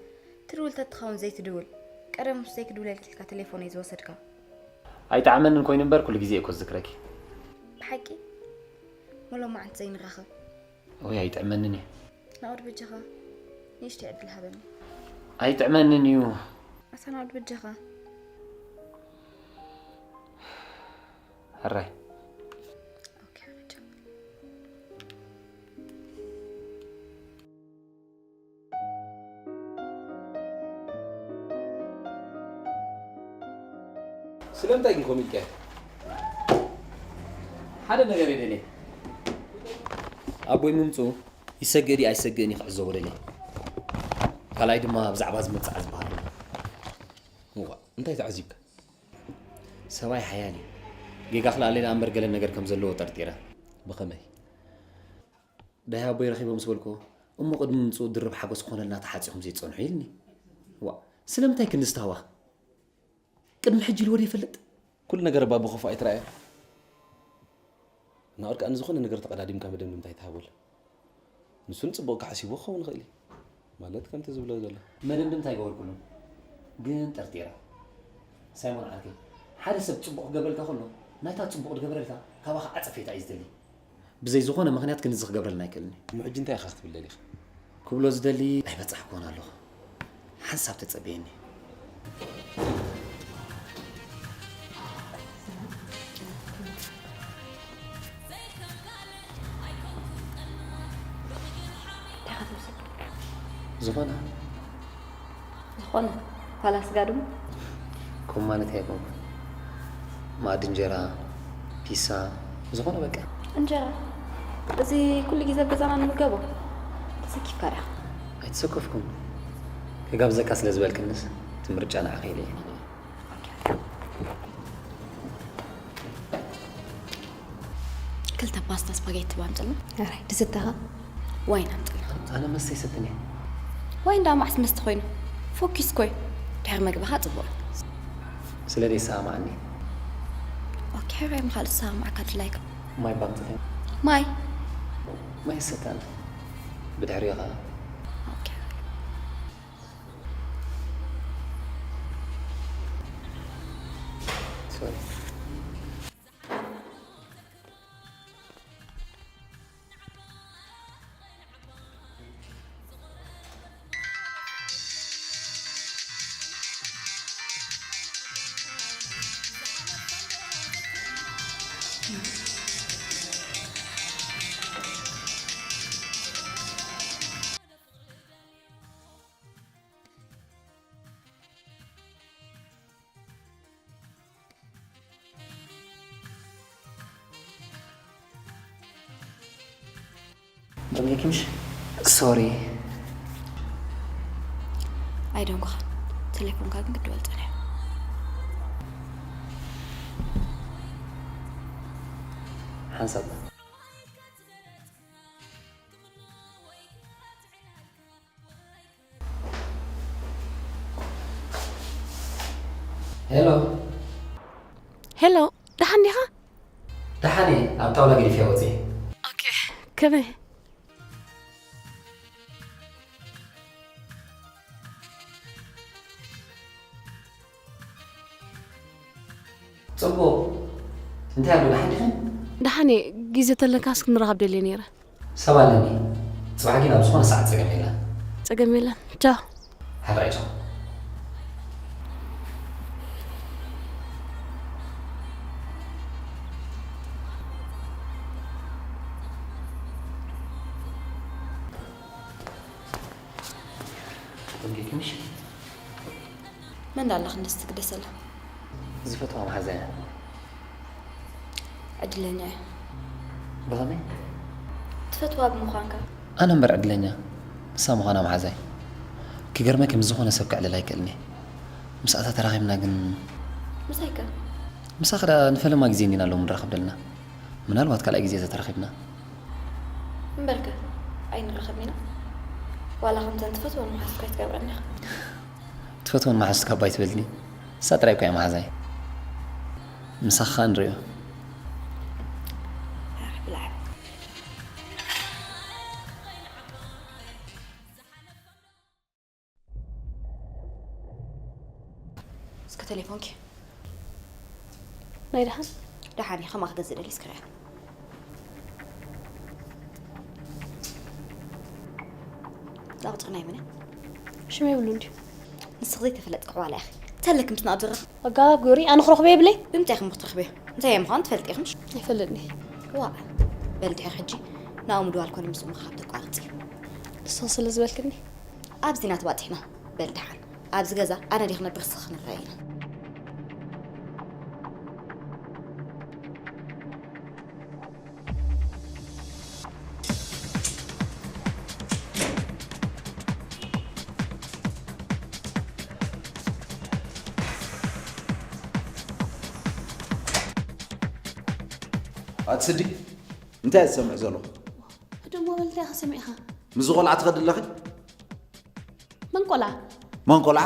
ትድውል ተትኸውን ዘይትድውል። ቀደም ምስ ዘይክድውለልኪ ኢልካ ተሌፎነይ ዝወሰድካ። ኣይጠዓመንን ኮይኑ እምበር ኩሉ ግዜ እየ እኮ ዝዝክረኪ። ብሓቂ? ሞ ሎማዓንቲ ዘይንራኸብ? ወይ ኣይጥዕመንን እዩ። ናኦድ በጃኻ ንእሽተይ ዕድል ሃበኒ። ኣይጥዕመንን እዩ። ኣታ ናኦድ በጃኻ። ሕራይ። ኦኬ፣ በጃኻ። ስለምንታይ ግን ከምኡ ኢልካዮ? ሓደ ነገር እየ ደልየ። ኣቦይ ምምፅኡ ይሰግእ ድዩ ኣይሰግእን እዩ ክዕዘቦ ደልየ። ካልኣይ ድማ ብዛዕባ እዚ መብጽዓ ዝበሃል ኣሎ። እዋ፣ እንታይ ተዓዚብካ? ሰብኣይ ሓያል እዩ። ጌጋ ክልኣለይ ደኣ እምበር ገለ ነገር ከም ዘለዎ ጠርጢረ። ብኸመይ? ዳይ ኣቦይ ረኺቦ ምስ በልክዎ፣ እሞ ቅድሚ ምምጽኡ ድርብ ሓጎስ ክኾነልና ተሓጺኹም ዘይትጸንሑ ኢልኒ። ዋ፣ ስለምንታይ ክንዲ ዝተሃዋኽ? ቅድሚ ሕጂ ኢልዎ ዶ ይፈልጥ? ኩሉ ነገር እባ ብኽፉእ ኣይትረኣዮ። ናኦድ ከኣ ንዝኾነ ነገር ተቐዳዲምካ መደምደምታ ኣይትሃበሉ። ንሱ ንጽቡቕ ክሓሲብዎ ክኸውን ይኽእል እዩ። ማለት ከምቲ ዝብሎ ዘሎ። መደምደምታ ኣይገበርኩሉን፣ ግን ጠርጢረ። ሳይሞን ዓርከይ፣ ሓደ ሰብ ጽቡቕ ክገብረልካ ከሎ፣ ናይታ ጽቡቕ ዝገበረልካ ካባኻ ዓጸፌታ እዩ ዝደሊ። ብዘይ ዝኾነ ምኽንያት ክንዚ ክገብረልና ኣይክእልን እዩ። እሞ ሕጂ እንታይ ኢኻ ክትብል ደሊኻ? ክብሎ ዝደሊ ኣይበጻሕኩዎን ኣለኹ። ሓንሳብ ተጸበየኒ። ዝኾነ። ዝኾነ። ፋላስ ጋድም? ከም ማለት ኣይኮንኩን። መኣዲ እንጀራ፣ ፒሳ፣ ዝኾነ በቃ። እንጀራ? እዚ ኩሉ ግዜ ኣብ ገዛና ንምገቦ? ተሰኪፍካ ዲኻ? ኣይተሰከፍኩን። ክጋብዘካ ስለ ዝበልክንስ፣ እቲ ምርጫ ንዓኺ ኢለ እየ። ክልተ ፓስታ ስፓጌቲ ባምፅልና። ኣራይ፣ ድስትኻ? ዋይን ኣምፅልና። ኣነ መስተ ይሰትን እየ። ዋይን ዳ መዓስ መስተ ኮይኑ? ፎኪስ ኮይ። ድሕሪ መግብኻ ፅቡቕ። ስለ ዘይሰማማዓኒ። ኦኬ፣ ራይ ምኻል ዝሰማማዓካ ድላይካ። ማይ ባምፅለይ። ማይ? ማይ ይሰታን። ብድሕሪኻ። ኦኬ። ሶሪ። ደንጌኪ ምሽ? ሶሪ። ኣይደንጎኻን። ቴሌፎንካ ግን ክድወል ጸኒሑ። ሓንሳብ። ሄሎ። ሄሎ፣ ደሓን ዲኻ? ደሓን እየ፣ ኣብ ጣውላ ገዲፈያ ወፂኤ። ኦኬ። ከመይ? ጽቡቕ። እንታይ ኣሎ፣ ደሓን ዲኽን? ደሓን እየ፣ ግዜ ተለካስ ክንራኸብ ደልየ ነይረ። ሰብ ኣለኒ። ጽባሕ ግን ኣብ ዝኾነ ሰዓት ጸገም የለን። ጸገም የለን። ቻው። ሓራይ ቻው። ደንጌኪ ምሽ? መን ዳላ ክንደስ ትግደሰላ? ዝፈትዋ መሓዛ እያ። ዕድለኛ እያ። ብኸመይ? ትፈትዋ ብምዃንካ። ኣነ እምበር ዕድለኛ፣ ንሳ ምዃና መሓዛይ። ክገርመኪ፣ ምስ ዝኾነ ሰብ ክዕልል ኣይክእልን እየ። ምስኣታ ተራኺብና ግን። ምሳይ ከ? ምሳኺ ደኣ ንፈለማ ግዜ እንዲና ሎሚ ንራኸብ ደለና። ምናልባት ካልኣይ ግዜ ተተራኺብና። እምበርከ፣ ኣይንራኸብን ኢና። ዋላ ከምተን ትፈትወን መሓዙትካ ኣይትገብረን ኢኻ። ትፈትወን መሓዙትካ እባ ኣይትበልኒ። ንሳ ጥራይ እኮ እያ መሓዛይ። ምሳኻ ንሪኦ። ብላዕ። እስከ ቴሌፎንኪ። ናይ ደሓን? ደሓን እየ፣ ከማኺ ገዝእ ደልየ እስከ ርኣያ። እዛ ቁጽሪ ናይ መን እያ? ሽመይ የብሉን ድዩ? ንስኺ ዘይተፈለጥኪ ዕዋላ ኢኺ። ተለኪ ምስ ናብዝራ። ኣጋባብ ግብሪ ኣነ ክረኽቦ የብለይ? ብምንታይ ኢኺ ክትረኽብዮ? እንታይ እየ ምዃኑ ትፈልጢ ኢኺ ምሽ? ኣይፈልጥን እየ። ዋእ። በል ድሕሪ ሕጂ ናብኡ ምድዋል ኮነ ምስኡ ምኽኻብ ተቋርጺ። ንስኺ ስለ ዝበልክኒ? ኣብዚ ኢና ተባጢሕና። በል ደሓን። ኣብዚ ገዛ ኣነ ድየ ክነብር ንስኺ ክንረኣይ ኢና። ኣቲ ስዲ፣ እንታይ እየ ዝሰምዕ ዘለኹ? ሕደሞ በል፣ እንታይ ኢኻ ሰሚዕኻ? ምስዚ ቆልዓ ትኸዲ ኣለኺ? መን ቆልዓ? መን ቆልዓ?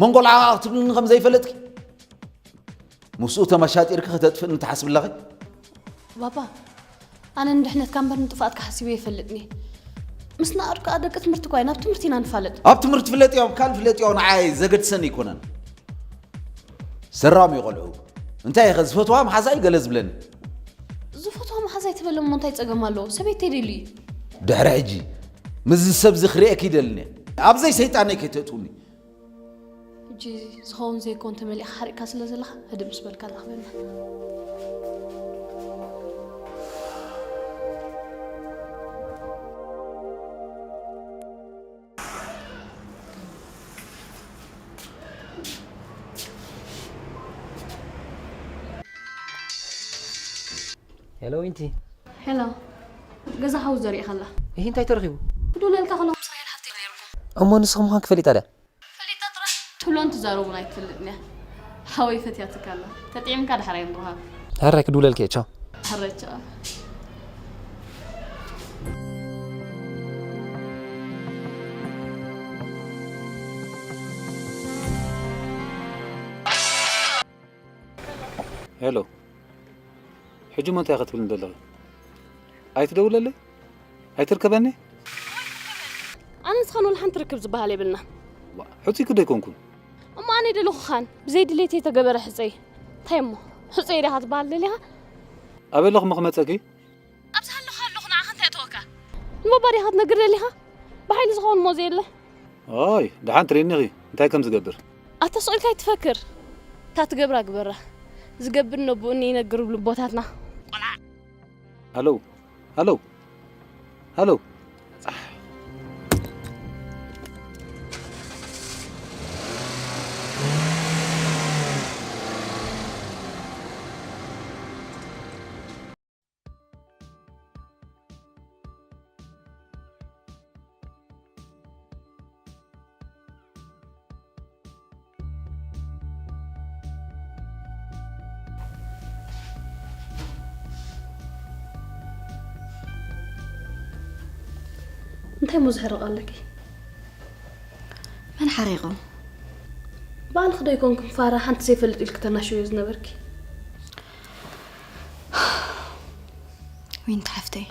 መን ቆልዓ ክትብልኒ ከም ዘይፈለጥኪ? ምስኡ ተመሻጢርኪ ከተጥፍእኒ ትሓስቢ ኣለኺ? ባባ፣ ኣነ ንድሕነትካ እምበር ንጥፍኣትካ ሓሲበ ይፈልጥኒ። ምስ ንኣድ ከኣ ደቂ ትምህርቲ እኳ ኢና ኣብ ትምህርቲ ኢና ንፋለጥ። ኣብ ትምህርቲ ፍለጥዮ፣ ኣብ ካልእ ፍለጥዮ ንዓይ ዘገድሰኒ ኣይኮነን። ሰራም እዩ ቆልዑ። እንታይ ኢኸ ዝፈትዋ መሓዛይ ገለ ዝብለኒ? ዝፈትዋ መሓዛይ ትበል እሞ እንታይ ጸገም ኣለዎ? ሰበይተይ ደልዩ እዩ። ድሕሪ ሕጂ ምስዚ ሰብ እዚ ክርእየኪ ይደልኒ። ኣብዘይ ሰይጣነይ ከይተእትውኒ። ሕጂ ዝኸውን ዘይኮን ተመሊእካ ሓሪቕካ ስለ ዘለኻ ህድእ ምስ በልካ ላኽበና። ሄሎ ዊንቲ። ሄሎ፣ ገዛ ሓው ዘሪእኻ ኣላ። ይህ እንታይ ተረኺቡ? ክዱለልካ ከለኹ ምስ ራሄል ሓፍተይ ነይርኩም። እሞ ንስኺ ምዃንኪ ፈሊጣ ድያ? ፈሊጣ ጥራሕ ትብሎን ትዛረቡን ኣይትፈልጥን እያ። ሓወይ ፈትያትካ ኣላ። ተጥዒምካ ዳሕራይ ንራኸብ። ሕራይ ክድውለልኪ እየ። ቻው። ሕራይ ቻው። ሄሎ፣ ሕጂ እሞ እንታይ ኢኺ ትብልኒ ዘለኺ? ኣይትደውለለይ? ኣይትርከበኒ? ኣነ ንስኻን ወላ ሓንቲ ርክብ ዝበሃል የብልና። ዋ፣ ሕጹይኪ ዶ ኣይኮንኩን? እሞ ኣነ ደለኹኻን ብዘይ ድሌተይ ተገበረ ሕጸይ። እንታይ እሞ? ሕጸይ ዲኻ ትበሃል ደሊኻ? ኣበይ ኣለኹ እሞ ክመጸኪ? ኣብዚ ሃለኹ ሃለኹ ንዓኻ እንታይ እተወካ? ንባባ ዲኻ ክትነግር ደሊኻ? ብሓይሊ ዝኸውን እሞ ዘየለ። ኣይ ደሓን ትርእይኒ ኢኺ እንታይ ከም ዝገብር። ኣታ ስቕ ኢልካ ኣይትፈክር። እታ ትገብራ ግበራ። ዝገብር ነቦኡ እኒ ይነግር ይብሉ ኣቦታትና። ቆልዓ። ሃሎ ሃሎ ሃሎ። እንታይ እሞ ዘሕርቕ ኣለኪ? መን ሓሪቑ? ባዕልኺ ዶ ኣይኮንክን ፋራ ሓንቲ ዘይፈልጥ ኢልኪ ተናሽውዮ ዝነበርኪ? ዊንቲ ሓፍተይ፣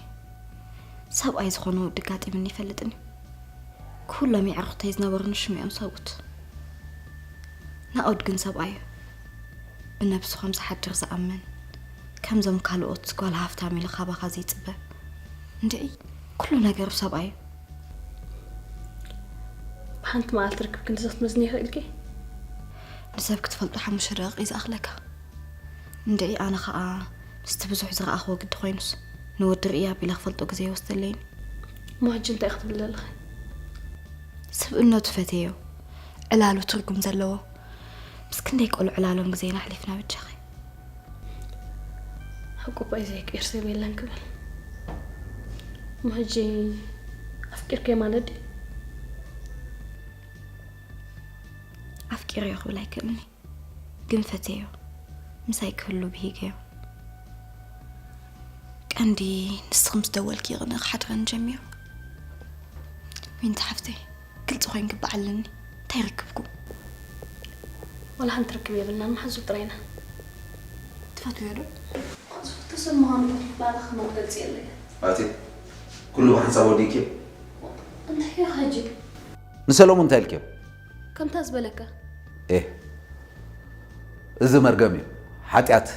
ሰብኣይ ዝኾነ ወዲ ኣጋጢምኒ ይፈልጥን እዩ። ኩሎም የዕሩኽተይ ዝነበሩኒ ሽምኦም ሰብኡት። ናኦድ ግን ሰብኣይ እዩ። ብነብሱ ከም ዝሓድር ዝኣምን፣ ከምዞም ካልኦት ጓል ሃፍታም ኢሉ ካባኻ ዘይጽበ። እንድዒ፣ ኩሉ ነገሩ ሰብኣይ እዩ። ብሓንቲ መዓልቲ ርክብ ክንድዚ ክትመዝኒ ይኽእልኪ? ንሰብ ክትፈልጦ ሓሙሽተ ደቂቕ እዩ ዝኣኽለካ። እንድዒ ኣነ ኸኣ ምስቲ ብዙሕ ዝረኣኽዎ ግዲ ኮይኑስ ንወዲ ርእየ ኣቢለ ክፈልጦ ግዜ ይወስደለይን እዩ። እሞ ሕጂ እንታይ ክትብሊ ዘለኺ? ስብእነቱ ፈትየዮ። ዕላሉ ትርጉም ዘለዎ። ምስ ክንደይ ቆልዑ ዕላሎም ግዜና ኣሕሊፍና በጃኺ። ሓቁ እባ እዩ ዘይቅየር ሰብ የለን ክብል። እሞ ሕጂ ኣፍቂርክዮ ማለት ድዩ? ኣፍቂረዮ ክብል ኣይክእልን እየ። ግን ፈትየዮ። ምሳይ ክህሉ ብሂገዮ። ቀንዲ ንስኺ ምስ ደወልኪ እዩ ቅንኢ ክሓድረኒ ጀሚሩ። ዊንቲ ሓፍተይ፣ ግልፂ ኮይንኪ በዓልኒ። እንታይ ርክብኩም? ዋላ ሓንቲ ርክብ የብልናን፣ መሓዙት ጥራይ ኢና። ትፈትውዮ ዶ? ተሰምሃኑ ባዕልኺ መግለፂ የለይ። ኣቲ ኩሉ ብሓንሳብ ወዲእኪ። እንታይ ኢኻ ሕጂ? ንሰለሙን እንታይ ኢልክዮ? ከምታ ዝበለካ። ኤህ፣ እዚ መርገም እዩ፣ ሓጢኣት።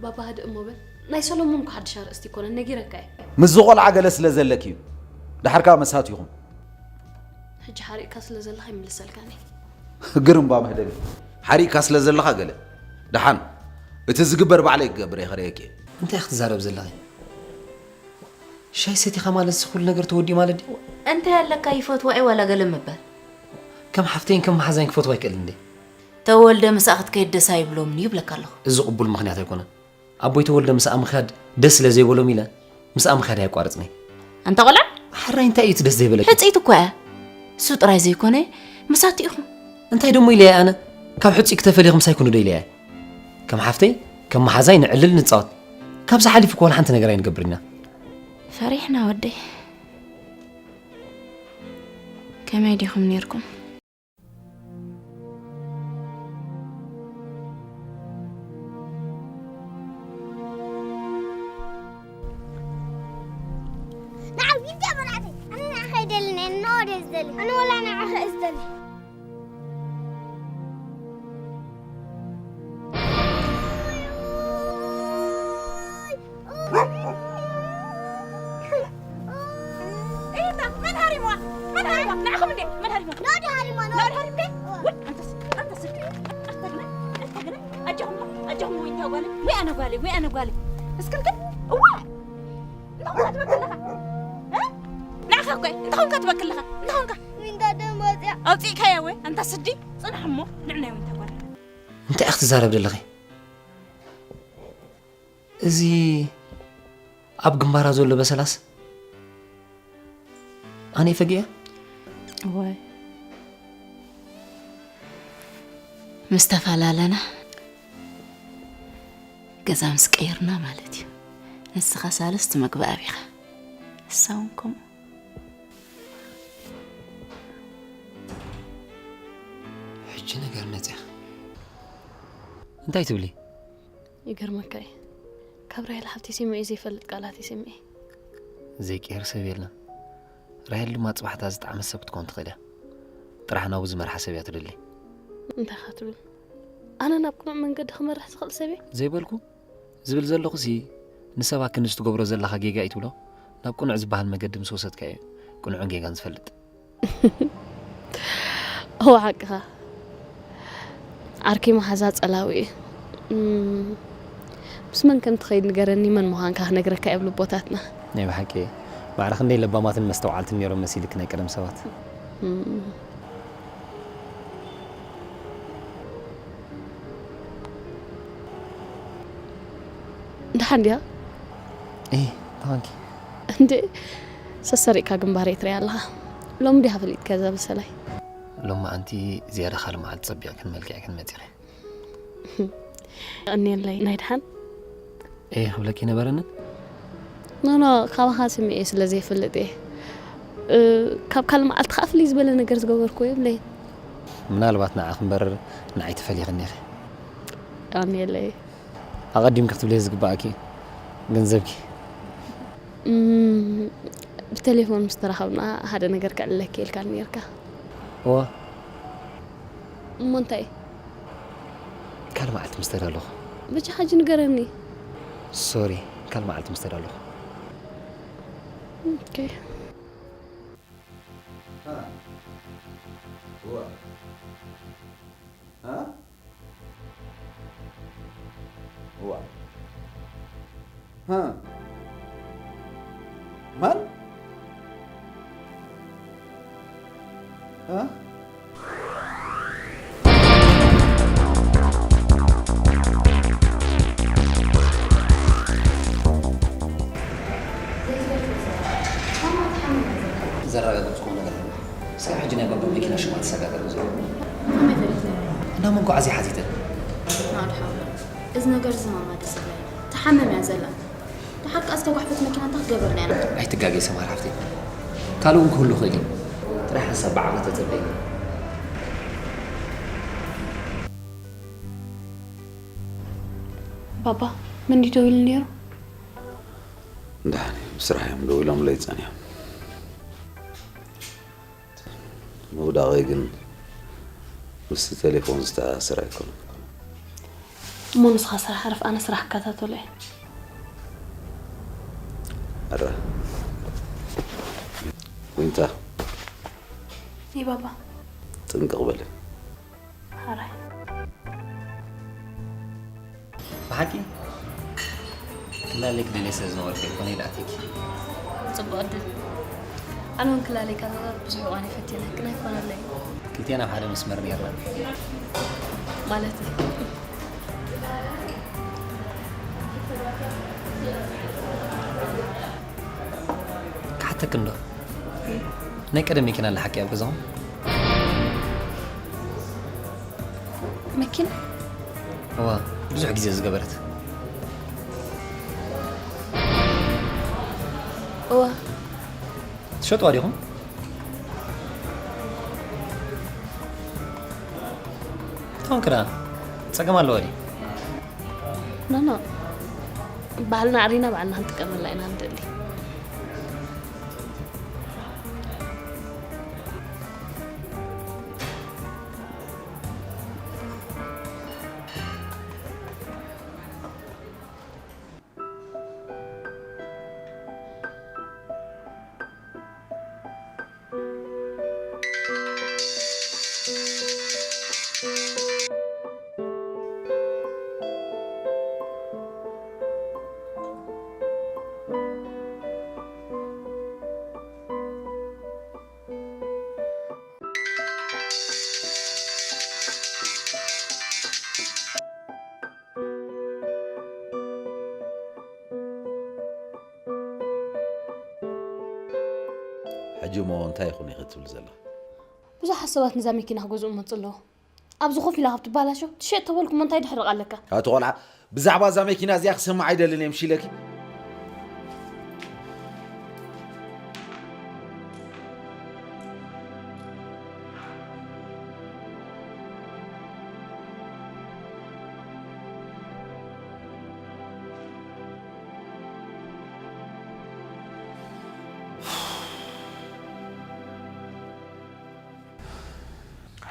ባባ ህድእ እሞ በል። ናይ ሰሎሞን እኮ ሓድሽ ኣርእስቲ ኣይኮነን፣ ነጊረካ እየ። ምስዚ ቆልዓ ገለ ስለ ዘለኪ እዩ። ደሓር ከኣ መሳት ኢኹም። ሕጂ ሓሪቕካ ስለ ዘለኻ ይምልሰልካን እየ። ግርምባ መህደሚ። ሓሪቕካ ስለ ዘለኻ ገለ። ደሓን፣ እቲ ዝግበር ባዕለይ ክገብር እየ፣ ከርእየኪ እየ። እንታይ ክትዛረብ ዘለኺ? ሻሂ ሰቲኻ ማለትሲ ኩሉ ነገር ተወዲኡ ማለት ድዩ? እንታይ ኣለካ ይፈትዋ እየ ዋላ ገለ ምባል። ከም ሓፍተይን ከም መሓዛይን ክፈትዋ ኣይክእልን እንዴ? ተወልደ ምስኣ ክትከይድ ደስ ኣይብሎምን እዩ ይብለካ ኣለኹ። እዚ ቅቡል ምኽንያት ኣይኮነን። ኣቦይ ተወልደ ምስኣ ምኽያድ ደስ ስለ ዘይበሎም ኢለ ምስኣ ምኽያድ ኣየቋርጽን እየ። ኣንታ ቆልዓ! ሕራይ እንታይ እዩ እቲ ደስ ዘይበለኪ? ሕጽይቲ እኮ እያ። እሱ ጥራይ ዘይኮነ ምሳቲ ኢኹም። እንታይ ደሞ ኢለያ ኣነ? ካብ ሕጹይ ክተፈልይኺ ምሳይ ኩኑ ዶ ኢለያ? ከም ሓፍተይ ከም መሓዛይ ንዕልል ንጻወት። ካብዚ ሓሊፉ እኮ ወላ ሓንቲ ነገር ኣይንገብር ኢና። ፈሪሕና ወደይ። ከመይ ዲኹም ነይርኩም? ንዓው፣ ይንተ መርዓተይ፣ ኣነ ንዓኻ ኣይደልን እየ፣ ንወደ እየ ዝደሊ። ኣነ ወላ ንዓኻ እየ ዝደሊ። እታ መን ሃሪምዋ? መን ሃሪምዋ? ንዓኹም እንዴ? መን ሃሪምዋ? ናዲ ሃሪማ፣ ናዲ ናዲ። ሃሪም እንዴ? ውይ፣ ኣንተስ፣ ኣንተስ። ኣታ ግነ፣ ኣታ ግነ። ኣጆኹም፣ ኣጆኹም ወይ እንታ ጓለ፣ ወይ ኣነ ጓለ፣ ወይ ኣነ ጓለ። እስክልክል፣ እዋ! እንታይ ኾንካ ትበክል ኣለኻ? እ? ንዓኻ እኮ፣ እንታይ ኾንካ ትበክል ኣለኻ? እንታይ ኾንካ? ዊንታ ደም ወፅያ። ኣውፂእካያ ወይ? ኣንታ ስዲ፣ ፅናሕ እሞ፣ ንዕናይ ዊንታ ጓለ። እንታይ ኢኺ ትዛረብ ዘለኺ? እዚ ኣብ ግንባራ ዘሎ በሰላስ ኣነ ፈጊያ? እዋይ፣ ምስ ተፈላለና፣ ገዛ ምስ ቀየርና ማለት እዩ። ንስኻ ሳልስቲ መግቢ ኣቢኻ፣ ንሳ እውን ከምኡ። ሕጂ ነገር መፅያ። እንታይ ትብሊ? ይገርመካ እዩ። ካብ ራሄል ሓፍቲ ሰሚዐ ዘይፈልጥ ቃላት እዩ ሰሚዐ። ዘይቅየር ሰብ የለን። ራሄል ድማ ጽባሕታ ዝጠዓመት ሰብ ክትኮን ትኽእል እያ። ጥራሕ ናብኡ ዝመርሓ ሰብ እያ ትደሊ። እንታይ ኢኻ ትብል? ኣነ ናብ ቅኑዕ መንገዲ ክመርሕ ዝኽእል ሰብ እየ? ዘይበልኩ። ዝብል ዘለኹሲ፣ ንሰብ ኣክንዲ ትገብሮ ዘለኻ ጌጋ እዩ ትብሎ። ናብ ቅኑዕ ዝበሃል መገዲ ምስ ወሰድካዮ፣ ቅኑዕን ጌጋን ዝፈልጥ። እወ፣ ሓቅኻ። ዓርከይ መሓዛ ጸላዊ እዩ። እም፣ ምስ መን ከም ትኸይድ ንገረኒ፣ መን ምዃንካ ክነግረካ እየ ኣብ ልቦታትና። ናይ ብሓቂ፣ ማዕረ ክንደይ ለባማትን መስተውዓልትን ነይሮም መሲልክ ናይ ቀደም ሰባት። እም። ደሓን ድያ? እይ፣ ደሓንኪ። እንዴ፣ ሰሰሪቕካ ግንባረይ ትሪኣ ኣለኻ። ሎሚ ዲኻ ፈሊጥካ እዛ በሰላይ? ሎሚ ኣንቲ ዝያዳ ካልእ መዓልቲ ጸቢቕክን መልኪዕክን መጺኺ። እኔለይ፣ ናይ ደሓን? እይ፣ ክብለኪ ነበረንን? ኖ፣ ኖ፣ ካባኻ ስሚዐ ስለ ዘይፈልጥ እየ። እ፣ ካብ ካልእ መዓልቲ ከኣ ፍልይ ዝበለ ነገር ዝገበርኩዎ የብለይን። ምናልባት ንዓኺ እምበር ንዓይ ትፈልይኽኒ ኢኺ። ኣሜለይ። ኣቐዲምኪ ክትብልዮ ዝግባኣኪ እዩ። ገንዘብኪ። እም፣ ብቴሌፎን ምስ ተራኸብና ሓደ ነገር ከዕልለኪ ኢልካኒ ነይርካ። እወ። እሞ እንታይ? ካልእ መዓልቲ ምስ ተዳለኹ። በጃኻ ሕጂ ንገረኒ። ሶሪ፣ ካልእ መዓልቲ ምስ ተዳለኹ። ኦኬ። ሃ? እዋ። ሃ? እዋ። ሃ? ማን? ሃ? ዘረጋገጽኩዎ ነገር ኣሎ። እስካብ ሕጂ ናይ ባባ መኪና ሽም ኣልተሰጋገረን ዘሎ። ከመይ ፈሊጥካ? እንዳ መጓዓዝያ ሓቲተ። ናድሓ፣ እዚ ነገር እዚ ማማ ደስ ይብለኒ። ትሓምም እያ ዘላ። ብሓቂ ዝተጓሕፈት መኪና እንታይ ክገብር ነይራ? ኣይትጋገይ ሰማር ሓፍተይ። ካልእ እውን ክህሉ ይኽእል እዩ። ጥራይ ሓንሳብ ብዓቕሊ ተጸበይኒ። ባባ፣ መን ድዩ ደዊሉ ነይሩ? ደሓን እዩ፣ ብስራሕ እዮም ደዊሎምለይ ጸኒሖም። ምውዳቐይ ግን ምስቲ ቴሌፎን ዝተኣሳሰር ኣይኮነን። እሞ ንስኻ ስራሕ ዕረፍ፣ ኣነ ስራሕ እከታተሎ እየ። ኣረ ዊንታ። እይ ባባ። ጥንቅቕ በሊ። ሓራይ። ብሓቂ ክላለይ ክደልየ ስለ ዝነበርኩ ኣይኮነ ኢለ ኣትየኪ። ጽቡቕ ዕድል። ኣነ እውን ክላለይ ካብ ብዙሕ እዋን እየ ፈቲነ፣ ግን ኣይኮነለይ። ክልቴና ኣብ ሓደ መስመር ነይርና። ማለት? ክሓተኪ እንዶ? ናይ ቀደም መኪና ኣላ ሓቂ ኣብ ገዛኹም? መኪና? እዋ፣ ብዙሕ ግዜ ዝገበረት። እዋ፣ ትሸጥዋ ዲኹም? እቶም ክዳ ጸገም ኣለዎ ድዩ? ኖ፣ ኖ። ባህልና ኣዕሪና ባዕልና ክንጥቀመላ ኢና ንደሊ። ሕጂ እሞ እንታይ ይኹን ኢኺ ትብል ዘለኺ? ብዙሓት ሰባት ነዛ መኪና ክገዝኡ ይመጹ ኣለዉ። ኣብዚ ኮፍ ኢላ ካብ ትበላሾ ትሸጥ ተበልኩሞ እንታይ ድሕርቕ ኣለካ? ኣቲ ቆልዓ፣ ብዛዕባ እዛ መኪና እዚኣ ክሰምዕ ኣይደልን እየ፣ ምሽ ኢለኪ።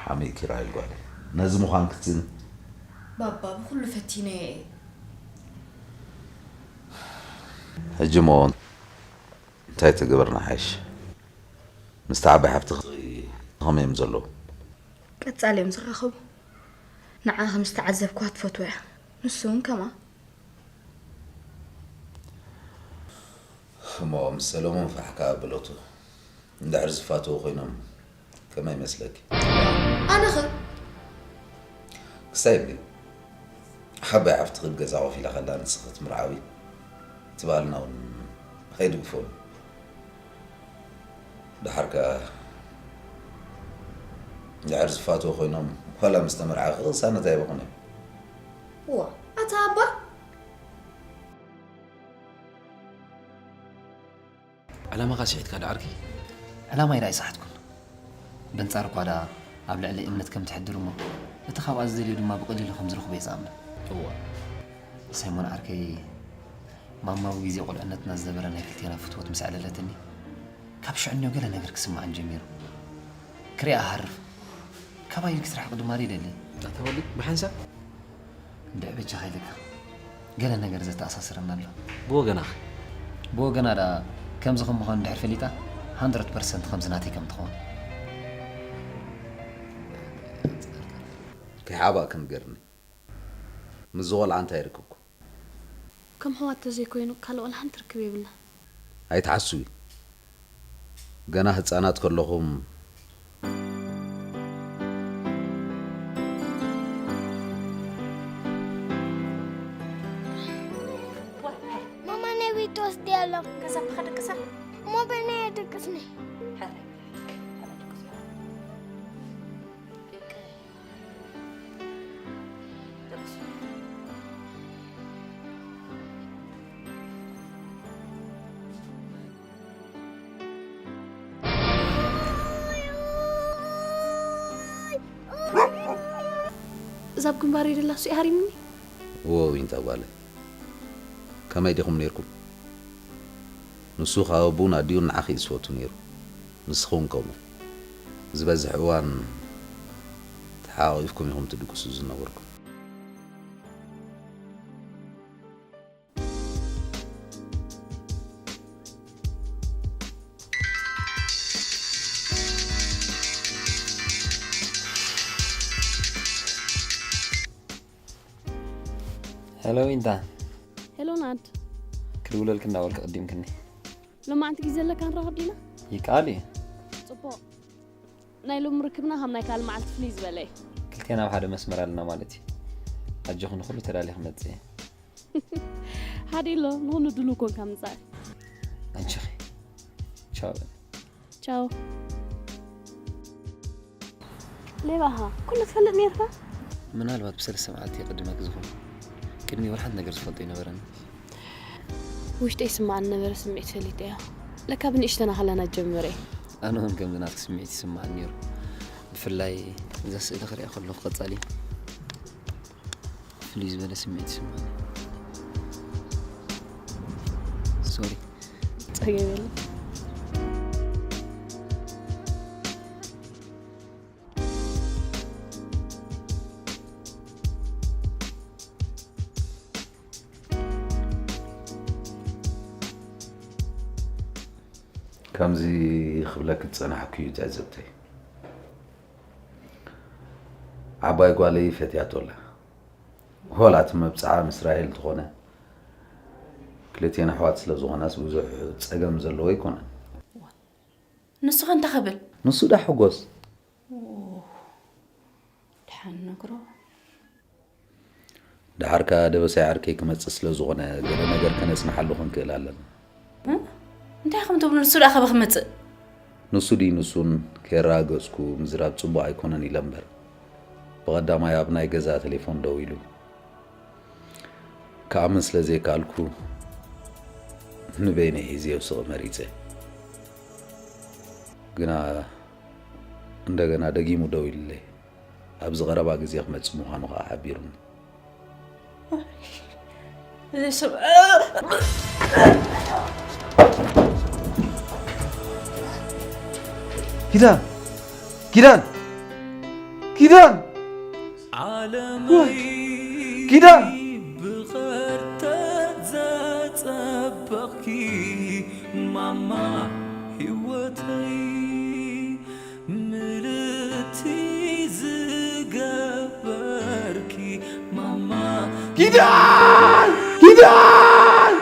ሓሚእኪ ራሄል ጓለይ፣ ነዚ ምዃን ክትስእኒ። ባባ፣ ብኹሉ ፈቲነ እየ። ሕጂ እሞ እንታይ ተገበርና ሓይሽ? ምስቲ ዓባይ ሓፍትኺ ከመይ እዮም ዘለዉ? ቀጻሊ እዮም ዝራኸቡ። ንዓ ከም ዝተዓዘብክዋ ትፈትዎ እያ። ንሱ እውን ከምኣ። እሞ ምስ ሰሎሞን ፋሕ ከኣ በለቱ። እንድሕር ዝፋተዉ ኮይኖም ከመይ ይመስለኪ? ኣነኸ? ክሳይ እምቢ። ሓባይ ሓፍትኺ ኣብ ገዛ ኮፍ ኢላ ከላ ንስኺ ክትምርዓዊ እቲ ባህልና እውን ኣይድግፎን። ደሓር ከኣ እንድሕር ዝፋተዉ ኮይኖም ዋላ ምስ ተመርዓኺ ቅሳነት ኣይበኹን እዮም። እዋ፣ ኣታ ኣባ? ዕላማኻ ስሒትካ ዶ ዓርከይ? ዕላማይ ደኣ ኣይሰሓትኩን። በንጻር እኳ ደኣ ኣብ ልዕሊ እምነት ከም ትሕድር እሞ፣ እቲ ካብኣ ዝደልዮ ድማ ብቐሊሉ ከም ዝረኽቦ እየ ዝኣምን። እዋ። ሳይሞን ዓርከይ፣ ማማ ኣብ ግዜ ቁልዕነትና ዝነበረ ናይ ክልቴና ፍትወት ምስ ኣዕለለትኒ፣ ካብ ሽዕንዮ ገለ ነገር ክስምዓን ጀሚሩ። ክሪኣ ሃርፍ። ካባይ ክትርሕቕ ድማ ይደሊ። ኣታ ወዲ፣ ብሓንሳብ? እንድዒ በጃኻ ኢለካ። ገለ ነገር ዘተኣሳስረና ኣሎ። ብወገናኸ? ብወገና ደኣ ከምዚ ከም ምዃኑ እንድሕር ፈሊጣ፣ ሃንድረድ ፐርሰንት ከምዚ ናተይ ከም ትኸውን። ከይሓባእኪ ንገርኒ። ምስዚ ቆልዓ እንታይ ርክብኩም? ከም ኣሕዋት ተዘይኮይኑ ካልእ ቆልዓ ሓንቲ ርክብ የብልና። ኣይትሓስዊ። ገና ህጻናት ከለኹም ማማ ናይ ቤት ትወስዲ ኣሎ። ከዛ ብኻ ደቅሳ? እሞ በናይ ደቅስኒ። እዛ ኣብ ግንባረይ ደላ እሱ እዩ ሃሪሙኒ። እወ ዊንታ ጓለይ፣ ከመይ ዲኹም ነይርኩም? ንሱ ካብ ኣቦኡን ኣዲኡን ንዓኺ እዩ ዝፈቱ ነይሩ። ንስኺ እውን ከምኡ። ዝበዝሕ እዋን ተሓቋቒፍኩም ኢኹም ትድቅሱ ዝነበርኩም። ሄሎ ዊንታ። ሄሎ ናድ። ክድውለልክ እንዳበልክ ቅዲምክኒ። ሎማዓንቲ ግዜ ዘለካ ንራኸብ ዲና? ይከኣል እዩ። ጽቡቕ። ናይ ሎሚ ርክብና ካብ ናይ ካልእ መዓልቲ ፍልይ ዝበለ እዩ። ክልቴና ኣብ ሓደ መስመር ኣለና ማለት እዩ። ኣጆኺ ንኹሉ ተዳልየ ክመጽእ እየ። ሓዲሎ ንኹሉ ድሉው ኮንካ ምጻእ። ኣጆኺ። ቻው። ቻው። ሌባኻ ኩሉ ትፈልጥ ነይርካ? ምናልባት ብሰለስተ መዓልቲ የቐድመኪ ዝኾን። ቅድሚ ወላ ሓንቲ ነገር ዝፈልጦ ኣይነበረን። ውሽጠይ ይስምዓኒ ነበረ ስምዒት ፈሊጠዮ። ለካ ብንእሽተና ከለና ጀምረ። ኣነ እውን ከምዚ ናትኪ ስምዒት ይስምዓኒ ነይሩ። ብፍላይ እዛ ስእሊ ክሪኣ ከለኹ ቀጻሊ ፍልይ ዝበለ ስምዒት ይስምዓኒ። ሶሪ። ጸገም የለን። ከምዚ ክብለኪ ዝጸናሕኩ እዩ ትዕዝብተይ። ዓባይ ጓለይ ፈትያቶ ኣላ። ዋላ እቲ መብጽዓ ምስ ራሄል እንተኾነ፣ ክልቴን ኣሕዋት ስለ ዝኾናስ ብዙሕ ጸገም ዘለዎ ኣይኮነን። ንስኻ እንታይ ክብል? ንሱ ዳ ሕጎስ? ድሓን ነግሮ። ደሓር ከኣ ደበሳይ ዓርከይ ክመጽእ ስለ ዝኾነ፣ ገለ ነገር ከነጽንሓሉ ክንክእል ኣለና። እንታይ ከም ትብሉ? ንሱ ደኣ ከበ ክመጽእ? ንሱ ድዩ ንሱን ከየረጋገጽኩ ምዝራብ ጽቡቕ ኣይኮነን ኢለ እምበር፣ ብቐዳማይ ኣብ ናይ ገዛ ቴሌፎን ደዊሉ ክኣምን ስለ ዘይከኣልኩ ንበይነይ ሒዘዮ ስቕ መሪጸ። ግና እንደገና ደጊሙ ደዊሉለይ። ኣብዚ ቀረባ ግዜ ክመጽእ ምዃኑ ከኣ ሓቢሩኒ። እዚ ሰብ ኪዳን ኪዳን ኪዳን ዓለመይ ኪዳን ብኸርተት ዘጸበቕኪ ማማ ህይወተይ ምልእቲ ዝገበርኪ ማማ ኪዳን ኪዳን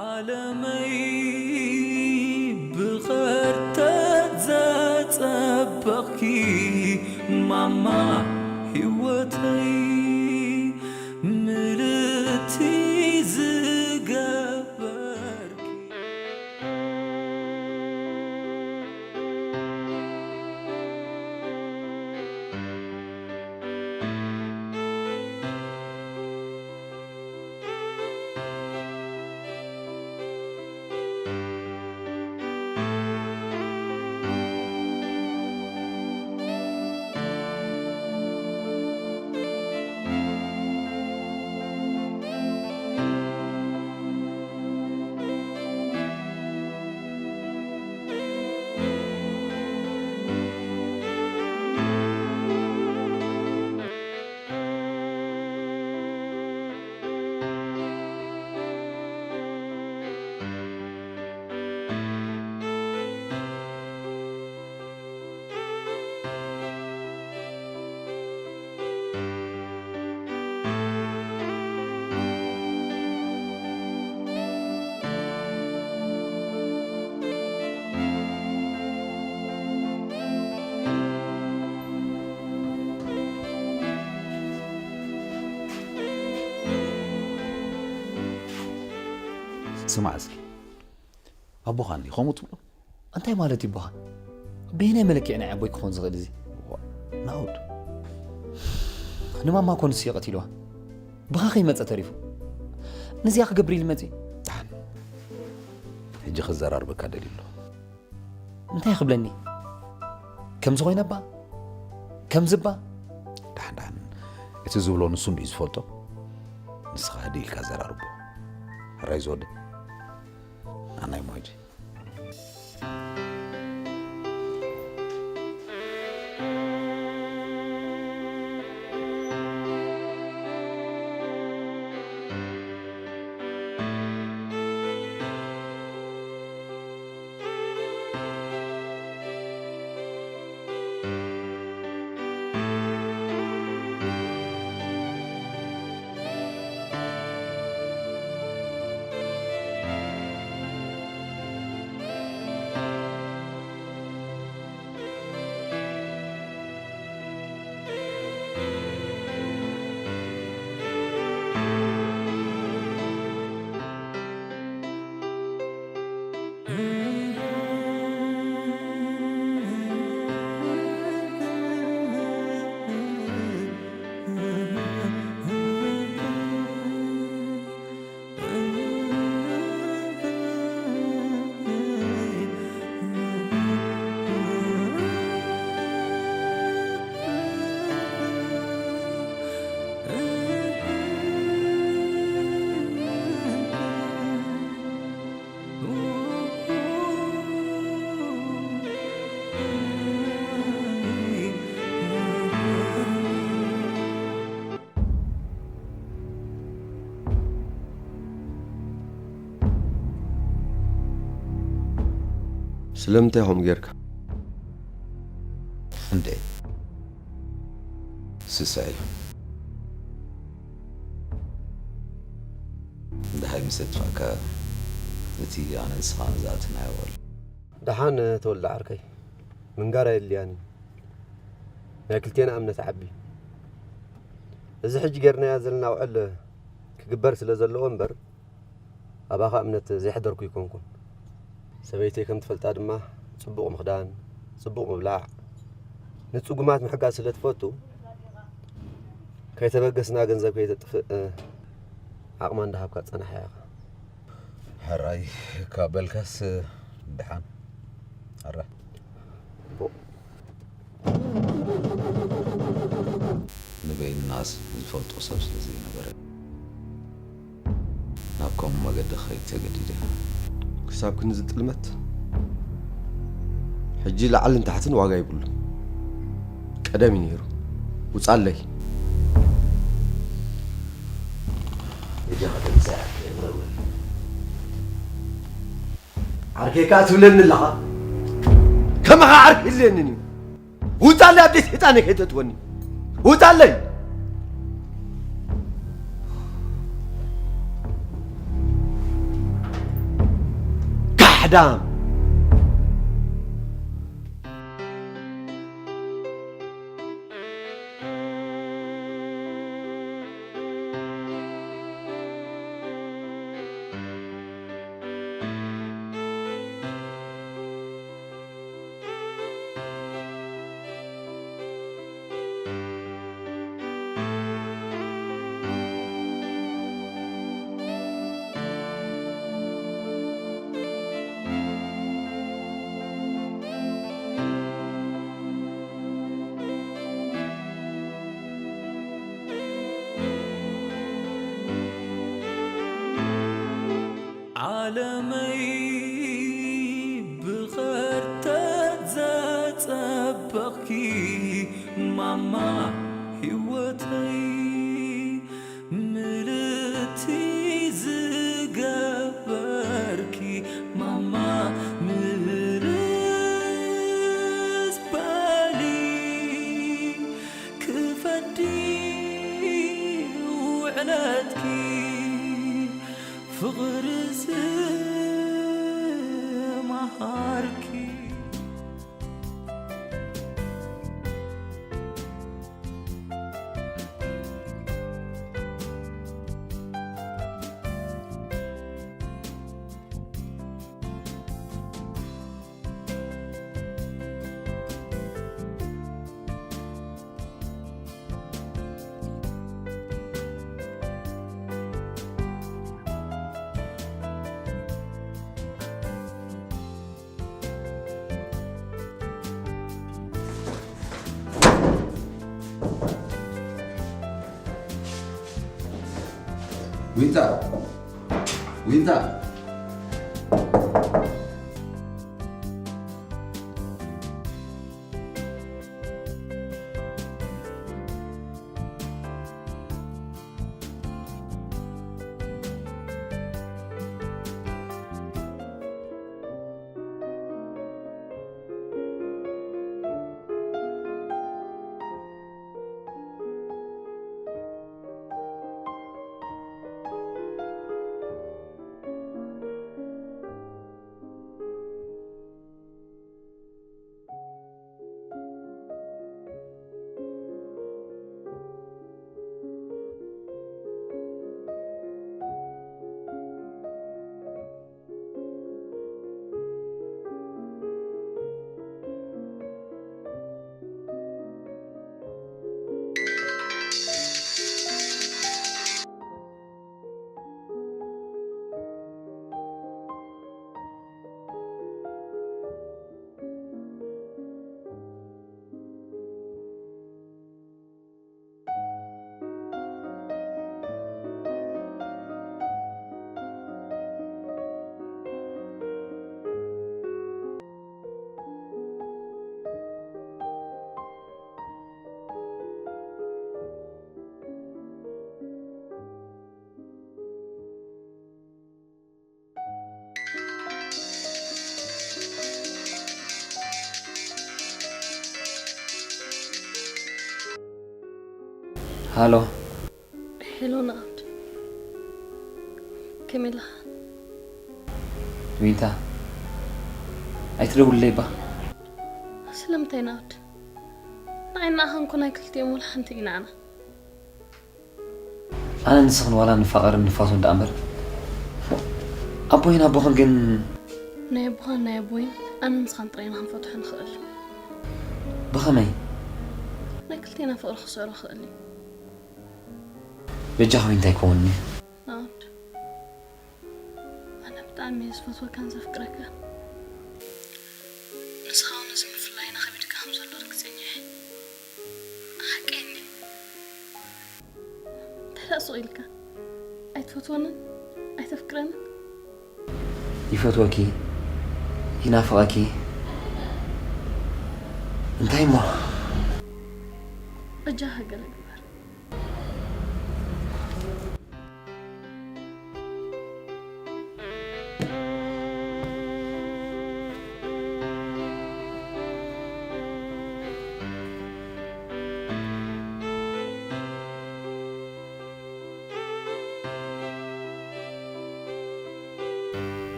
ዓለመይ ብኸርተት ዘጸበቕኪ ማማ ህይወተይ ምልእቲ ዝገበርኪ ስማዕ እስኪ፣ ኣቦኻ እንዲ ከምኡ ትብሎ? እንታይ ማለት እዩ ኣቦኻ? በየናይ መለክዒ ናይ ኣቦይ ክኾን ዝኽእል እዚ? ናኡድ፣ ንማማ እኮ ንሱ እዩ ቀቲልዋ። ብኻ ከይመጸ ተሪፉ። ነዚኣ ክገብር ኢሉ መጺኡ። ደሓን፣ ሕጂ ክዘራርበካ ደልዩ ኣለኹ። እንታይ ክብለኒ? ከምዚ ኮይነ እባ? ከምዚ እባ? ደሓን ደሓን፣ እቲ ዝብሎ ንሱ እንድዩ ዝፈልጦ። ንስኻ ህድእ ኢልካ ዘራርቦ። ሕራይ ዝወደ ኣናይ ሞይድ። ስለምንታይ ከምኡ ጌርካ? እንዴ፣ ስሳይ፣ ደሃይ ምስ ኣጥፋእካ፣ እቲ ኣነ ንስኻን ዝኣተናዮ ወል። ደሓን ተወልደ ዓርከይ፣ ምንጋር ኣየድልያን እዩ። ናይ ክልቴና እምነት ዓቢ። እዚ ሕጂ ጌርናዮ ዘለና ውዕል ክግበር ስለ ዘለዎ እምበር፣ ኣባኻ እምነት ዘየሕደርኩ ኣይኮንኩን። ሰበይተይ ከም ትፈልጣ ድማ፣ ጽቡቕ ምኽዳን፣ ጽቡቕ ምብላዕ፣ ንጽጉማት ምሕጋዝ ስለ ትፈቱ፣ ከይተበገስና ገንዘብ ከይተጥፍእ፣ ዓቕማ እንዳሃብካ ጸናሕያ ኢኻ። ሕራይ እካ በልካስ፣ ደሓን። ሕራይ። ጽቡቕ። ንበይንናስ ዝፈልጦ ሰብ ስለ ዘይነበረ፣ ናብ ከምኡ መገዲ ክኸይድ ተገዲደ። ክሳብ ክንዚ ጥልመት? ሕጂ ላዕልን ታሕትን ዋጋ የብሉን። ቀደም እዩ ነይሩ። ውጻለይ። እጃኻ ተንስኣ፣ የብረወ። ዓርከይ ከኣ ትብለኒ ኣለኻ? ከማኻ ዓርኪ የድልየንን እዩ። ውጻለይ፣ ኣብ ቤት ሰይጣነይ ከይተእትወኒ። ውጻለይ! ካሕዳም! ዓለመይ ብኸርተት ዘጸበቕኪ ማማ ህይወተይ፣ ምልእቲ ዝገበርኪ ማማ፣ ምልስ በሊ ክፈዲ ውዕለትኪ፣ ፍቕሪ ዝመሃርኪ። ዊንታ፣ ዊንታ። ሃሎ። ሄሎ ናኦድ፣ ከመይ ኣለኻ? ዊንታ፣ ኣይትደውልለይ እባ። ስለምንታይ ናኦድ? ንዓይ ንዓኻን እኮ ናይ ክልቲኦም ወላ ሓንቲ ኢና ኣና። ኣነ ንስኽን ዋላ ንፋቐርን ንፋቶን ደኣ እምበር፣ ኣቦይን ኣቦኽን ግን ናይ ኣቦኻን ናይ ኣቦይን ኣነ ንስኻን ጥራይ ኢና ክንፈትሖ ንኽእል። ብኸመይ? ናይ ክልቴና ፍቕሪ ክስዕሮ ይኽእል እዩ። በጃኺ እንታይ ክኸውን እዩ? ናኦድ፣ ኣነ ብጣዕሚ እየ ዝፈትወካን ዘፍቅረካን። ንስኻ እውን እዚ ምፍላይና ከቢድካ ከም ዘሎ ርግጸኛ እየ። ሓቀይ እንድዩ። እንታይ ደኣ ስቕ ኢልካ? ኣይትፈትወንን? ኣይተፍቅረንን? ይፈትወኪ፣ ይናፍቐኪ። እንታይ እሞ? በጃኻ ገለ ግበር።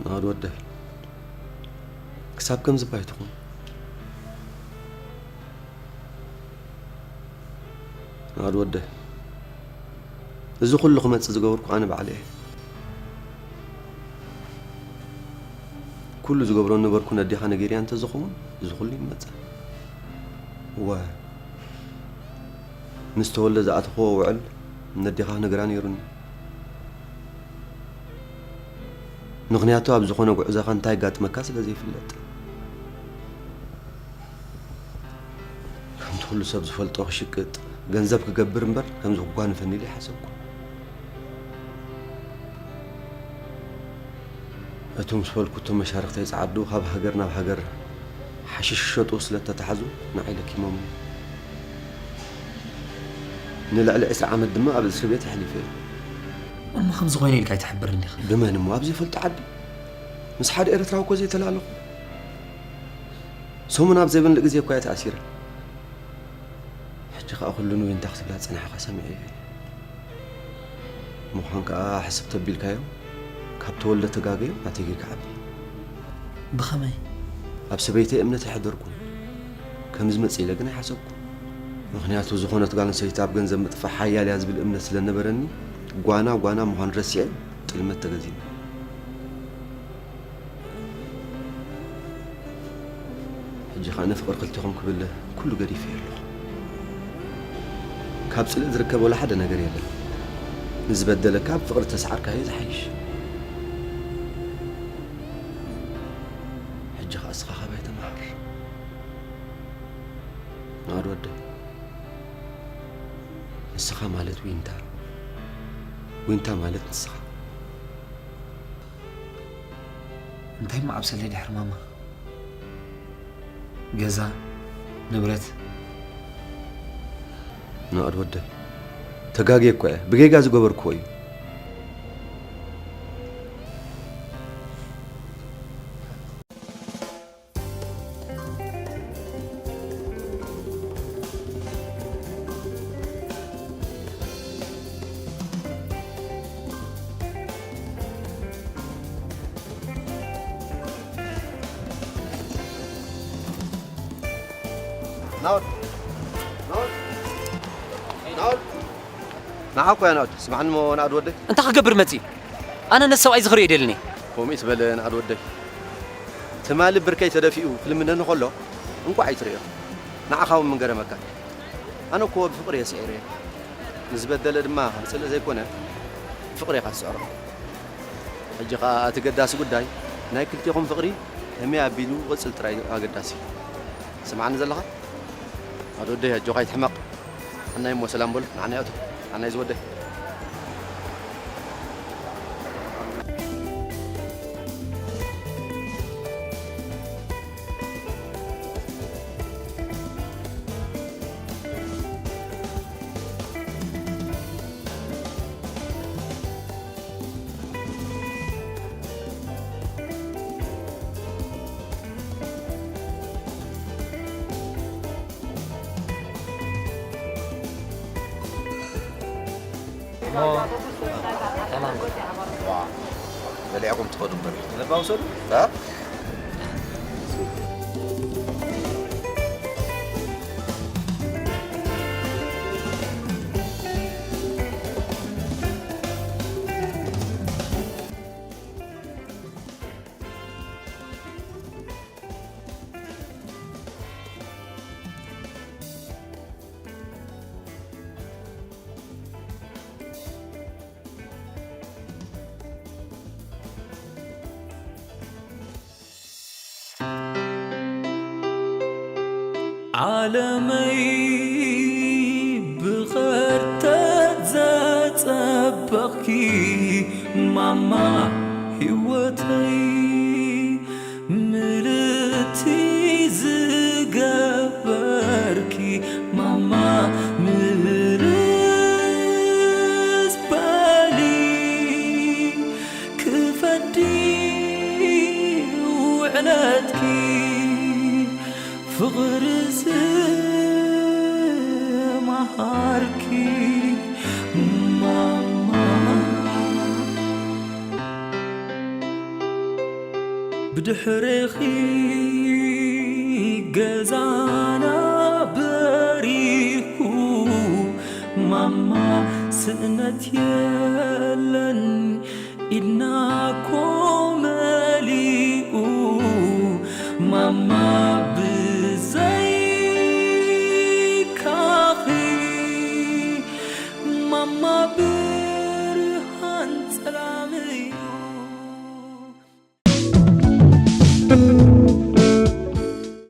ናኦድ ወደይ፣ ክሳብ ከምዚ እባ ኣይትኹን። ናኦድ ወደይ፣ እዚ ኩሉ ክመጽእ ዝገበርኩ ኣነ ባዕለይ እየ። ኩሉ ዝገብሮ ነበርኩ ነዴኻ ነጊረያ እንተዝኸውን፣ እዚ ኩሉ ይመጽእ። እወ፣ ምስ ተወልደ ዝኣተኽዎ ውዕል ነዴኻ ክነግራ ነይሩኒ። ምኽንያቱ ኣብ ዝኾነ ጉዕዞኻ እንታይ ጋጥመካ ስለ ዘይፍለጥ። ከምቲ ኩሉ ሰብ ዝፈልጦ ክሽቅጥ፣ ገንዘብ ክገብር እምበር ከምዚ ክጓንፈኒ ኢለ ኣይሓሰብኩን። እቶም ዝበልኩ እቶም መሻርኽተይ ጸዓዱ ካብ ሃገር ናብ ሃገር ሓሽሽ ክሸጡ ስለ እተታሕዙ ንዓይ ለኪሞምኒ። ንልዕሊ ዕስራ ዓመት ድማ ኣብ እስሪ ቤት ኣሕሊፈ እየ። እሞ ከምዚ ኮይነ ኢልካ ኣይትሕብርን ዲኻ? ብመን እሞ ኣብ ዘይፈልጦ ዓዲ? ምስ ሓደ ኤርትራዊ እኮ ዘይተላለኹ። ሰሙን ኣብ ዘይበልዕ ግዜ እኮ እየ ተኣሲረ። ሕጂ ከኣ ኩሉ ንዊንታ ክትብላ ዝጸናሕኻ ሰሚዐዮ እየ። ምዃን ከኣ ሕስብ ተቢልካዮ፣ ካብ ተወልደ ተጋግዮም ኣትጊ ክዓቢ። ብኸመይ? ኣብ ሰበይተይ እምነት ኣይሓደርኩን። ከምዚ መጽእ ኢለ ግን ኣይሓሰብኩን። ምኽንያቱ ዝኾነት ጓል ኣንስተይቲ ኣብ ገንዘብ ምጥፋእ ሓያል እያ ዝብል እምነት ስለ ነበረኒ፣ ጓና ጓና ምዃኑ ረሲዐ ጥልመት ተገዚእና። ሕጂ ኸኣ ንፍቕሪ ክልቴኹም ክብል ኩሉ ገዲፈ ኣለኹ። ካብ ጽልኢ ዝርከብ ወላ ሓደ ነገር የለን። ንዝበደለካ ብፍቕሪ ተሰዓርካዮ ዝሓይሽ። ሕጂ ኸኣ እስኻ ኻባይ ተመሃር። ንኣድ ወደይ፣ ንስኻ ማለት ዊንታ፣ ዊንታ ማለት ንስኻ። እንታይ እሞ ዓብሰለይ ድሕሪ ማማ? ገዛ፣ ንብረት። ንኣድ ወደይ፣ ተጋግየ እኮ እየ። ብጌጋ ዝገበርክዎ እዩ። ናኦድ፣ ናኦድ፣ ናኦድ። ንዓኻ እኮ እያ ናኦድ። ስምዓኒ እሞ ናኦድ ወደይ። እንታይ ክገብር መጺእ? ኣነ ነቲ ሰብኣይ ዝኽርዮ ኣይደልን እየ። ከምኡ ትበል ናኦድ ወደይ። ትማሊ ብርከይ ተደፊኡ ክልምነኒ ከሎ እንኳዕ ኣይትርእዮ። ንዓኻ እውን ምን ገረመካ? ኣነ እኮ ብፍቕሪ እየ ስዒረዮ። ንዝበደለ ድማ ከም ጽልኢ ዘይኮነ ፍቕሪ ኢኻ ትስዕሮ። ሕጂ ኸኣ እቲ ገዳሲ ጉዳይ ናይ ክልቴኹም ፍቕሪ ከመይ ኣቢሉ ክቕጽል ጥራይ ኣገዳሲ። ስምዓኒ ዘለኻ? ኣደ ወደይ ኣጆኻ ኣይትሕመቕ። ኣናይ እሞ ሰላም በሉ። ንዓናይ ኣቱ። ኣናይ ዝወደይ። እሞ ተማም። ዋ፣ በሊዕኩም ትኸዱ እምበር። ነባ ውሰዱ። እ? ዓለመይ ብኸርተት ዘጸበቕኪ ማማ ህይወተይ ምልእቲ ዝገበርኪ ማማ ምልስ በሊ ክፈዲ ውዕለትኪ ፍቕሪ ዝመሃርኪ ማማ ብድሕሬኺ ገዛና በሪኹ ማማ ስእነት የለን ኢድና እኮ መሊኡ ማማ ብዘይካኺ ማማ ብርሃን ጸላም እዩ።